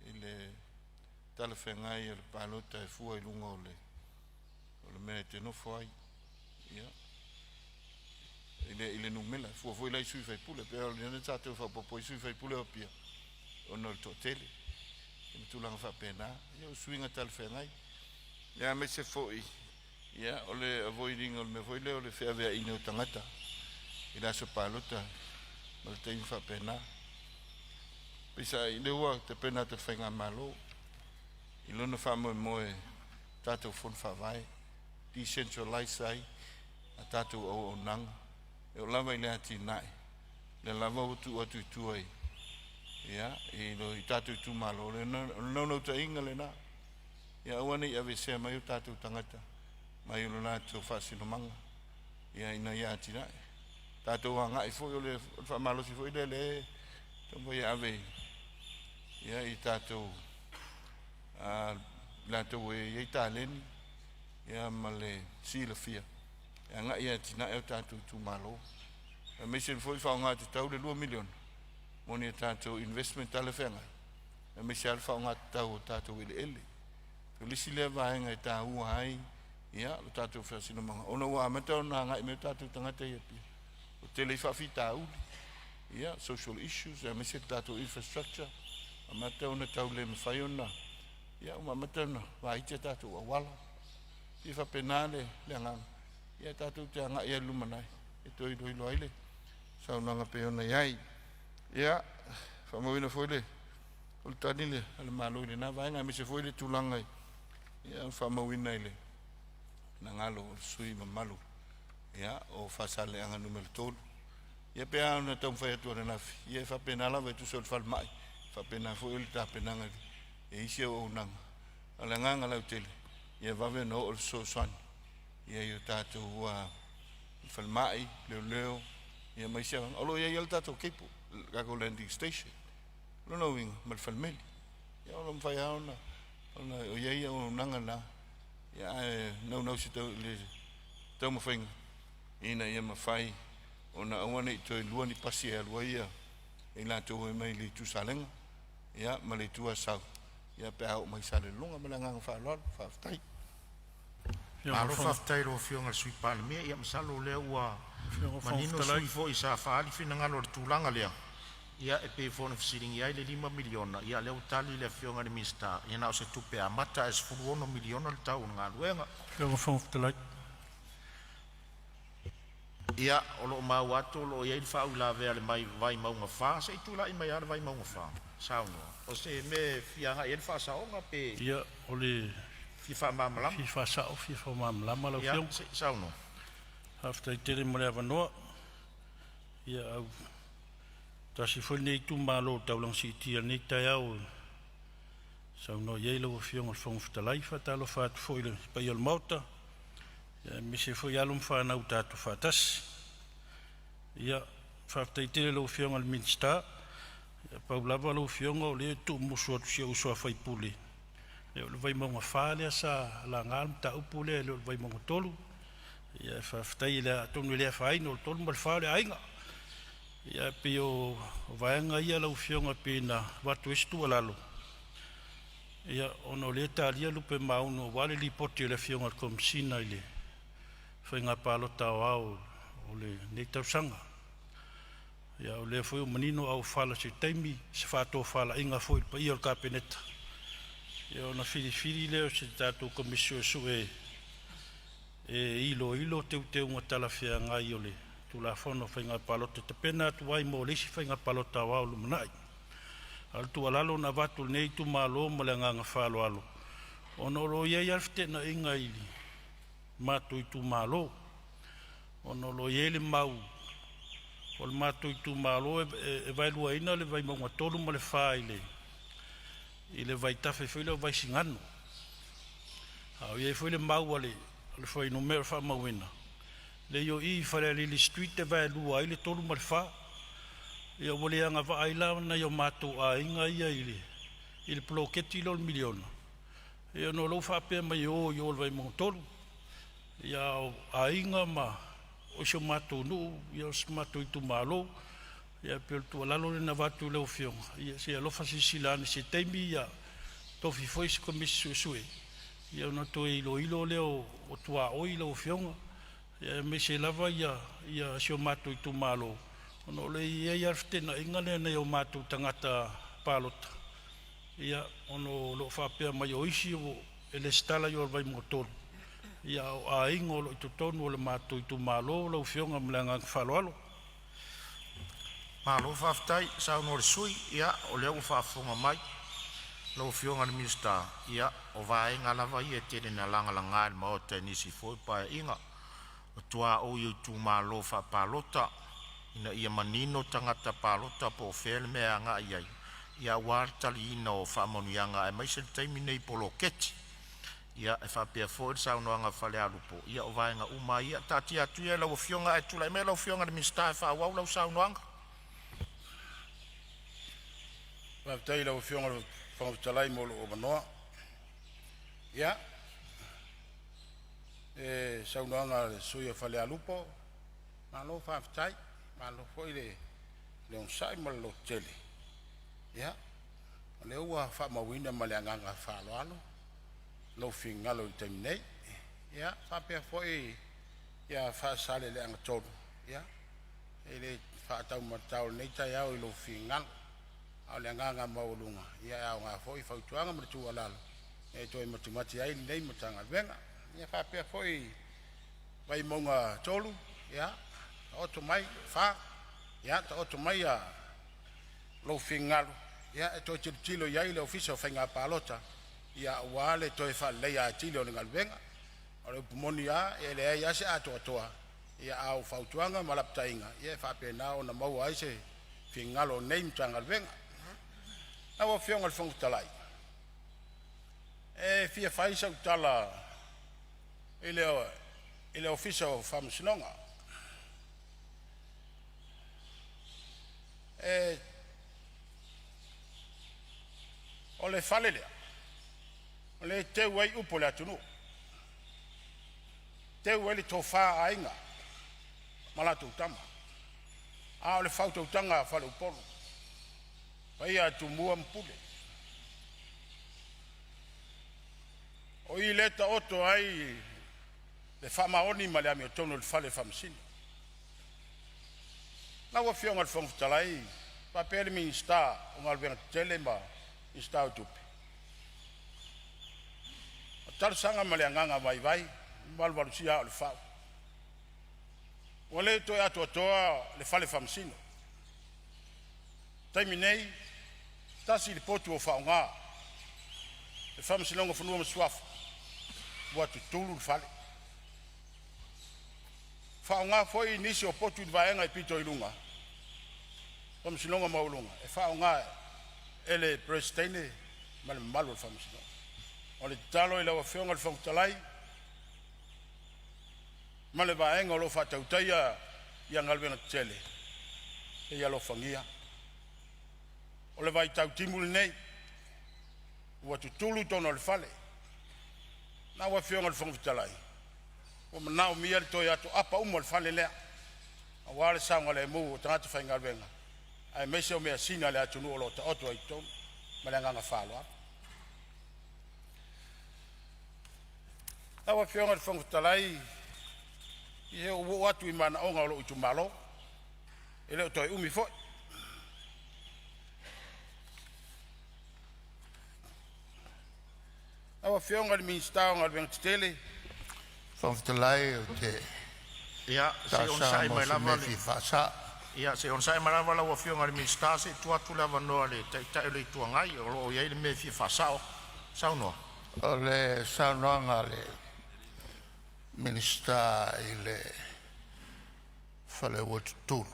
i le talafeagai o le palota e fua i luga o le mea e te nofo ai, ia, i le numera, e fua foi la i sui usufono. Pei o lea sa toe faaopoopo ai sui usufono o Apia ona o le toatele ma tulaga faapena. Ia o suiga talafeagai, ia aemaise foi ia o le avoid ina o le mea foi lea o le feaveaiina o tagata i le aso palota ma le taimi faapena. Peiseai, lea ua tapena atu e le faigamalo i lona faamoemoe tatou fono faavae, decentralize ai a tatou auaunaga e oo lava i le atinae, lea lava ua tuu atu i tua i, ia, i tatou itumalo. O le naunautaiga lena, ia aua ne i aveesea mai o tatou tagata mai lo latou faasinomaga ia ina ia atinae. Tatou agai foi, o le faamalosi foi lea lea e taumafai e ave ia i tatou latou e i ai taleni ia ma le silafia e agai e atinae o tatou itumalo. Aemaise foi faaaoga tatau le $2 miliona mo ni a tatou investment talafeagai, aemaise lava le faaaoga tatau o tatou eleele. O le isi lea vaega e taua ai ia lo tatou faasinomaga, ona ua amata ona agai mai o tatou tagata i Apia, ua tele ai faafitauli, ia social issues, aemaise le tatou infrastructure, amata ona tau le mafai ona, ia ua amata ona vaiti a tatou auala. E faapena le agaga, ia tatou te agai i le lumanai e toe iloilo ai le saunoaga pei ona i ai. Ia, faamauina foi le o le tali a le Malo i lena vaega, aemaise foi le tulaga i ia faamauina i le finagalo o le sui usufono mamalu ia o Faasaleleaga Nu.3. Ia pe a ona taumafai atu ananafi, ia e faapena lava e tusa o le falemai, e faapena foi le tapenaga e isi auaunaga. A o le agaga lautele, ia vave ona oo le fesoasoani ia i o tatou falemai, leoleo, ia ma isi vaega. O lo o i ai lava le tatou cable, le tatou landing station. O lona uiga, ma le falemeli. Ia o lo o mafai lava ona i ai auaunaga na, ia ae naunau se tau, le taumafaiga ina ia mafai ona aua ne i toe lua ni pasi e alu ai i latou e mai le itu Salega ia ma le itu Asau ia pe a oo mai i Salelologa. Ma le agaga faaaloalo, faafetai. Malo faafetai i lau Afioga i le Sui Palemia. Ia masalo o lea ua manino sui usufono foi sa faaali finagalo i le tulaga lea, ia e pei foi ona fesiligia ai le $5 miliona, ia o lea ua tali le Afioga i le Minisita, ia na o se tupe amata ae $16 miliona le tau o le galuega. Ia, o lo o maua atu o lo o i ai le faauilavea a le Vaimauga 4. Se i tulai mai lava le Vaimauga 4 e saunoa. O se mea e fia agai i ai le faasaoga pe Ia, o le fia faamalamalama? Fia faasao, fia faamalamalama lau Ia, Afioga. se i saunoa. Faafetai tele mo le avanoa. Ia, au tasi foi lenei itumalo o taulaga siitia i lenei taeao e saunoa i ai lau Afioga i le Fofoga Fetalai. E faatalofa atu foi i le paia o le Maota, aemaise foi alo ma fanau ua tatou faatasi. Ia, faafetai tele i lau Afioga i le Minisita. Ia pau lava lau Afioga o lea e tuumusu atu e si ou uso a sui usufono, o le Vaimauga 4 lea sa laga le mataupu lea e le o le Vaimauga 3. Ia faafetai atonu e le afaina o le 3 ma le 4 o le aiga. Ia ae pei o vaega ia lau Afioga pei ona avatu ai se tuualalo, ia ona o lea e talia lupe ma aunu aua le Lipoti a le Afioga i le Komesina i le Faiga Palota Aoao o lenei tausaga. Ia o lea foi ua manino auofala i se taimi i se faatofalaiga foi i le paia o le Kapeneta, ia ona filifili lea o se tatou Komisi Suesue e iloilo teuteuga talafeagai o le Tulafono o Faiga Palota e tapena atu ai mo le isi Faiga Palota Aoao i le lumanai. A o le tuualalo na avatu e lenei itumalo ma le agaga faaaloalo, ona o lo o i ai lava le feteenaiga i le matou itumalo, ona o lo o i ai le mau o le matou itumalo e vaeluaina le Vaimauga 3 ma le 4 i le vaitafe foi lea o Vaisigano. A o i ai foi le mau a le fuainumera faamauina, leai o i i Falealili Street e vaelua ai le 3 ma le 4. Ia ua le agavaa ai la nai o matou aiga ia i le poloketi lea o le miliona, ia ona o lea ua faapea mai e o i o i le Vaimauga 3. Ia a o aiga ma o si o matou nuu, o si o matou itumalo. Ia pei o le tuualalo lea na avatu i lau Afioga, ia se i alofa silasila ane i se taimi tofi foi se Komisi Suesue ia ona toe iloilo lea o tuaoi lau Afioga, aemaise lava ia si o matou itumalo ona o lo o i ai lava le feteenaiga lea i nai o matou tagata palota, ia ona o lo o faapea mai o isi e resitala i o i le Vaimauga 3, a o aiga o lo o i totonu o le matou itumalo lau Afioga. Ma le agaga faaaloalo. Malo faafetai saunoa i le sui usufono. Ia o lea ua faafofoga mai lau Afioga i le Minisita, ia o vaega lava ia e tele ina lagalaga e le Maota i nisi foi o Paeaiga, o tuaoi o itumalo faapalota ina ia manino tagata palota po o fea le mea e agai i ai aua le taliina o faamanuiaga aemaise le taimi nei i poloketi. Ia e faapea foi le saunoaga a Falealupo, ia o vaega uma lava ia. Taatia atu ia i lau Afioga ae tulai mai lau Afioga i le Minisita e faaauau lau saunoaga. Faafetai i lau Afioga i le Fofoga Fetalai mo lou avanoa. Ia, le saunoaga a le sui usufono o Falealupo, malo faafetai, malo foi le onosai ma le lototele. Ia, o lea ua faamauina ma le agaga faaaloalo lou finagalo i le taimi nei. Ia faapea foi ia Faasaleleaga 3, ia e le faataumatatao i lenei taeao i lou finagalo, a o le agaga maualuga, ia e aoga foi fautuaga ma le tuualalo e toe matimati ai lenei Matagaluega. Ia faapea foi Vaimauga 3, ia taoto mai 4, ia taoto mai lou finagalo e toe tilotilo i ai le Ofisa o Faiga Palota aua le toe faaleleia atili o le galuega. O le upu moni lava, e leai lava se atoatoa, a o fautuaga ma lapataiga e faapena ona maua ai se finagalo o lenei Matagaluega. Lau Afioga i le Fofoga Fetalai, e fia fai sau tala i le Ofisa o Faamasinoga. O le fale lea, o lea e teu ai upu a le atunuu, teu ai le tofa a Aiga ma latou Tama, a o le faautautaga a faleupolu, paia ia Tumua ma Pule. O i lea e taoto ai Le faamaoni ma le amiotonu o le Fale Faamasino. Lau Afioga i le Fofoga Fetalai faapea le Minisita o Galuega Tetele ma le Minisita o Tupe, o talosaga ma le agaga vaivai e valuvalusia aa o le fau, ua le toe atoatoa le Fale Faamasino. Taimi nei, tasi le potu o faaaoga e le Faamasinoga o Fanua ma Suafa ua tutulu le fale. Faaaoga foi nisi o potu i le vaega pito i luga, Faamasinoga Maualuga e faaaoga e le Peresetene ma le mamalu o le Faamasinoga. O le tatalo i lau Afioga i le Fofoga Fetalai ma le Vaega o lo o faatautaia Galuega Tetele, se i alofagia, o le vaitau timu lenei ua tutulu totonu o le fale. Lau Afioga i le Fofoga Fetalai, ua manaomia le toe ato'apa uma o le fale lea aua le saogalemu o tagata faigaluega aemaise o measina a le atunuu o lo o taoto ai i totonu. Ma le agaga faaaloalo. Lau Afioga i le Fofoga Fetalai, ia ua ou oo atu i manaoga o lou itumalo, e le o toe umi foi. Lau Afioga i le Minisita o Galuega Tetele. Fofoga Fetalai ou te Ia se i talosaga onosai mo mai se lava mea le fia faasa'o. Ia se i onosai mai lava lau Afioga i le Minisita se i tuu atu le avanoa i le Taitai o le Itu Agai o lo o i ai le mea e fia faasao. Saunoa. O le saunoaga a le Minisita i le fale ua tutulu,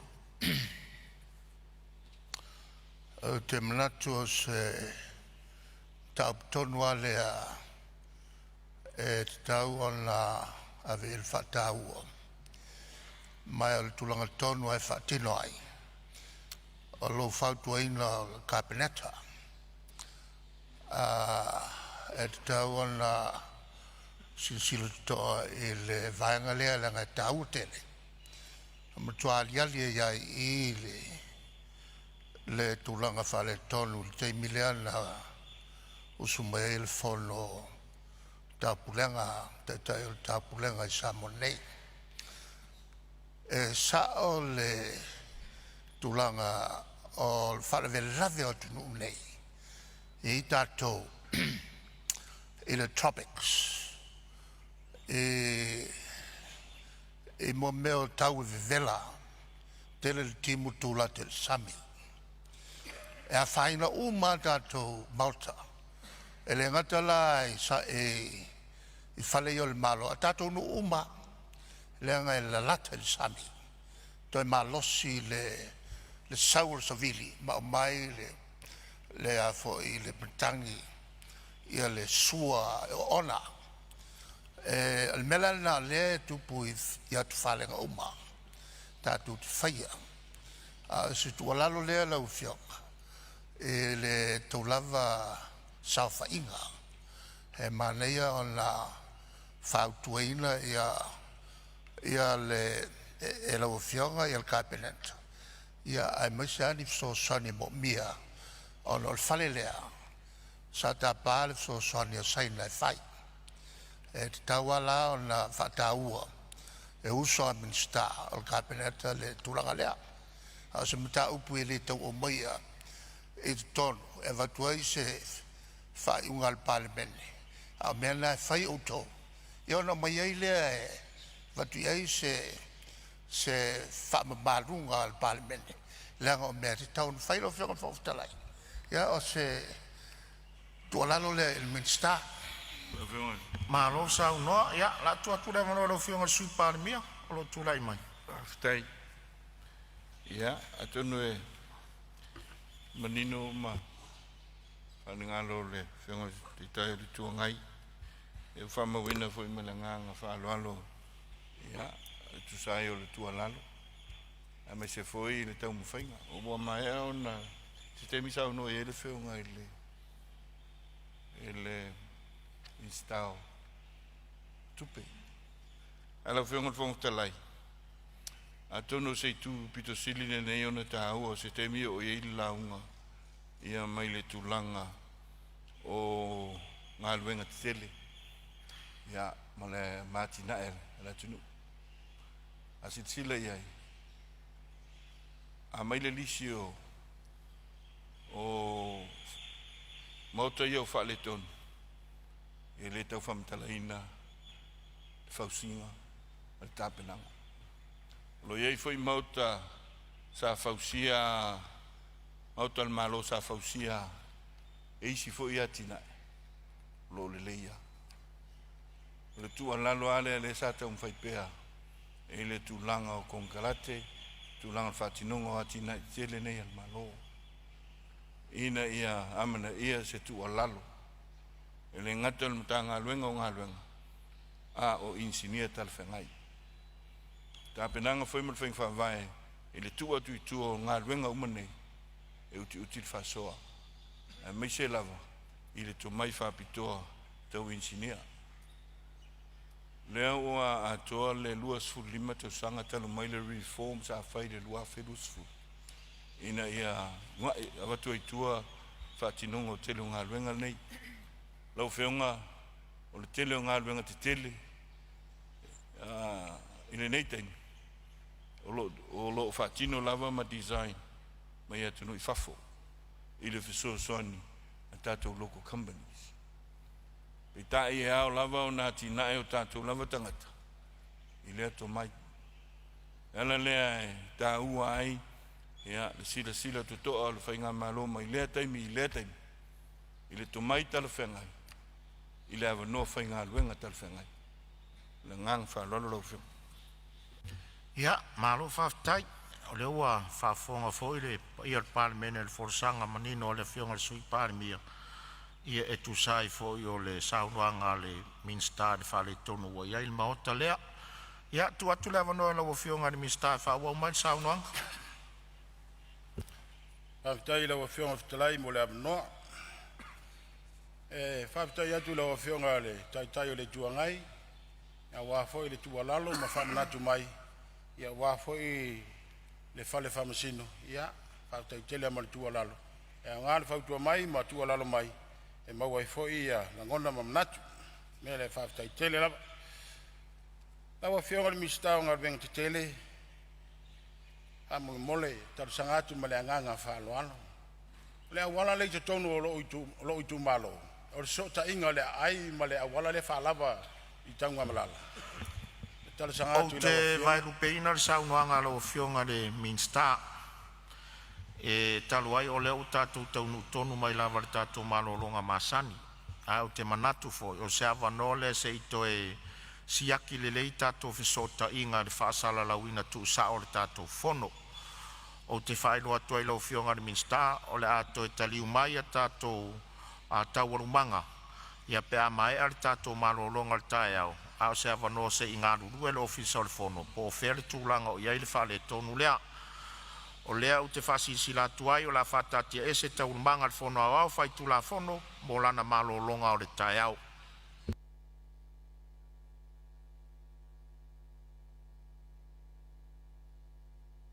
ou te manatu o se mataupu tonu lava lea e tatau ona ave i ai le faataua, ma o le tulaga tonu lava e faatino ai o lou fautuaina o le Kapeneta. E tatau ona silasila totoa i le vaega lea leaga e taua tele. E matua aliali ai lava i i le tulaga faaletonu i le taimi lea na usu mai ai le fono a Taupulega, Taitai o le Taupulega i Samoa nei. E sao le tulaga o le faalavelave o atunuu nei, e i ai tatou i le tropics i mea o tau e vevela, tele le timu tulata i le sami, e afaina uma lava tatou maota. E le gata la i fale ia o le Malo a o tatou nuu uma lava, leaga e lalata i le sami, toe malosi le sau o le savili ma aumai le matagi ia le sua e oona. O le mea la lena o lea e tupu i atufalega uma tatou te faia. A o se tuualalo lea lau Afioga i le tou lava saofaiga, e manaia ona fautuaina e lau Afioga le Kapeneta aemaise lava ni fesoasoani e moomia ona o le fale lea sa tapa le fesoasoani a Saina e fai. E tatau lava la ona faataua e uso a Minisita o le Kapeneta le tulaga lea. A o se mataupu e le tau aumaia i totonu e avatu ai se faaiuga a le Palemene, a o mea na e fai e outou ia ona aumai ai lea e avatu i ai se faamamaluga a le Palemene leaga o mea e tatau ona fai. Lau Afioga i le Fofoga Fetalai, ia o se tuualalo lea i le Minisita. Malo saunoa. Ia, o le a tuu atu le avanoa i lau Afioga i le Sui Palemia o lo o tulai mai. Faafetai. Ia, atonu e manino uma finagalo o le Afioga i le Taitai o le Itu Agai. Ua faamauina foi ma le agaga faaaloalo ia e tusa ai o le tuualalo aemaise foi le taumafaiga ua maea ona se taimi saunoa i ai le Afioga i le Minisita o Tupe. Ae lau Afioga i le Fofoga Fetalai, atonu o se itu aupito sili lenei ona taua o se taimi oo i ai le lauga ia mai le tulaga o galuega tetele ia ma le atinae a le atunuu. A silasila i ai, a aumai le lisi o maota ia o faaletonu, e le tau faamatalaina le fausiga ma le tapenaga. O lo o i ai foi maota sa fausia, maota o le Malo sa fausia e isi foi atinae, o lo o lelei lava. O le tuualalo lava lea lea sa taumafai pea i le tulaga o konekarate, tulaga o le faatinoga o atinae tetele nei a le Malo, ina ia amanaia se tuualalo e le gata o le Matagaluega o Galuega, a o inisinia talafeagai. Tapenaga foi ma le faiga faavae i le tuu atu i tua o galuega uma nei, e utiuti le faasoa, aemaise lava i le tomai faapitoa tau inisinia. Lea ua atoa le 25 tausaga talu mai le reform sa fai i le 2020 ina ia avatu ai tua faatinoga o tele o galuega nei. Lau Afioga, o le tele o galuega tetele i lenei taimi o lo o faatino lava ma design mai atunuu i fafo i le fesoasoani a tatou local companies. Peitai e ao lava ona atinae o tatou lava tagata i lea tomai. E ala lea e taua ai ia le silasila totoa o le faigamalo mai lea taimi i lea taimi i le tomai talafeagai i le avanoa faigaluega talafeagai. Le agaga faaaloalo lau Afioga. Ia, malo faafetai. O lea ua faafofoga foi le paia o le Palemene i le folasaga manino a le Afioga i le Sui Palemia, ia e tusa ai foi o le saunoaga a le Minisita i le faaletonu ua i ai le maota lea. Ia, tuu atu le avanoa i lau Afioga i le Minisita e faaauau mai le saunoaga. Faafetai i lau Afioga i le Fofoga Fetalai mo le avanoa. E faafetai atu i lau Afioga i le Taitai o le Itu Agai aua foi le tuualalo ma faamanatu mai aua foi le Fale Faamasino. Ia faafetai tele lava mo le tuualalo. E aoga le fautua mai ma tuualalo mai e maua ai foi lagona ma manatu. O le mea lea faafetai tele lava. Lau Afioga i le Minisita o Galuega Tetele, faamolemole e talosaga atu ma le agaga faaaloalo. O le auala lea i totonu o lou itumalo, o le fesootaiga o le aai ma le auala lea e faalava i Tanugamalala. E talosaga Ou atu i lau te Afioga. vaelupeina le saunoaga a lau Afioga i le Minisita, e talu ai o lea ua tatou taunuu tonu mai lava i le tatou malologa masani, ae ou te manatu foi o se avanoa lea se i toe siaki lelei tatou fesootaiga i le faasalalauina tuusao o le tatou fono. Ou te faailoa atu ai i lau Afioga i le Minisita, o le a toe taliu mai a tatou a taualumaga ia pe a maea le tatou malologa o le taeao, a o se avanoa se i galulue le Ofisa o le Fono po o fea le tulaga o i ai le faaletonu lea. O lea ou te faasilasila atu ai o le a faataatiaese Taualumaga a le Fono Aoao Faitulafono mo lana malologa o le taeao.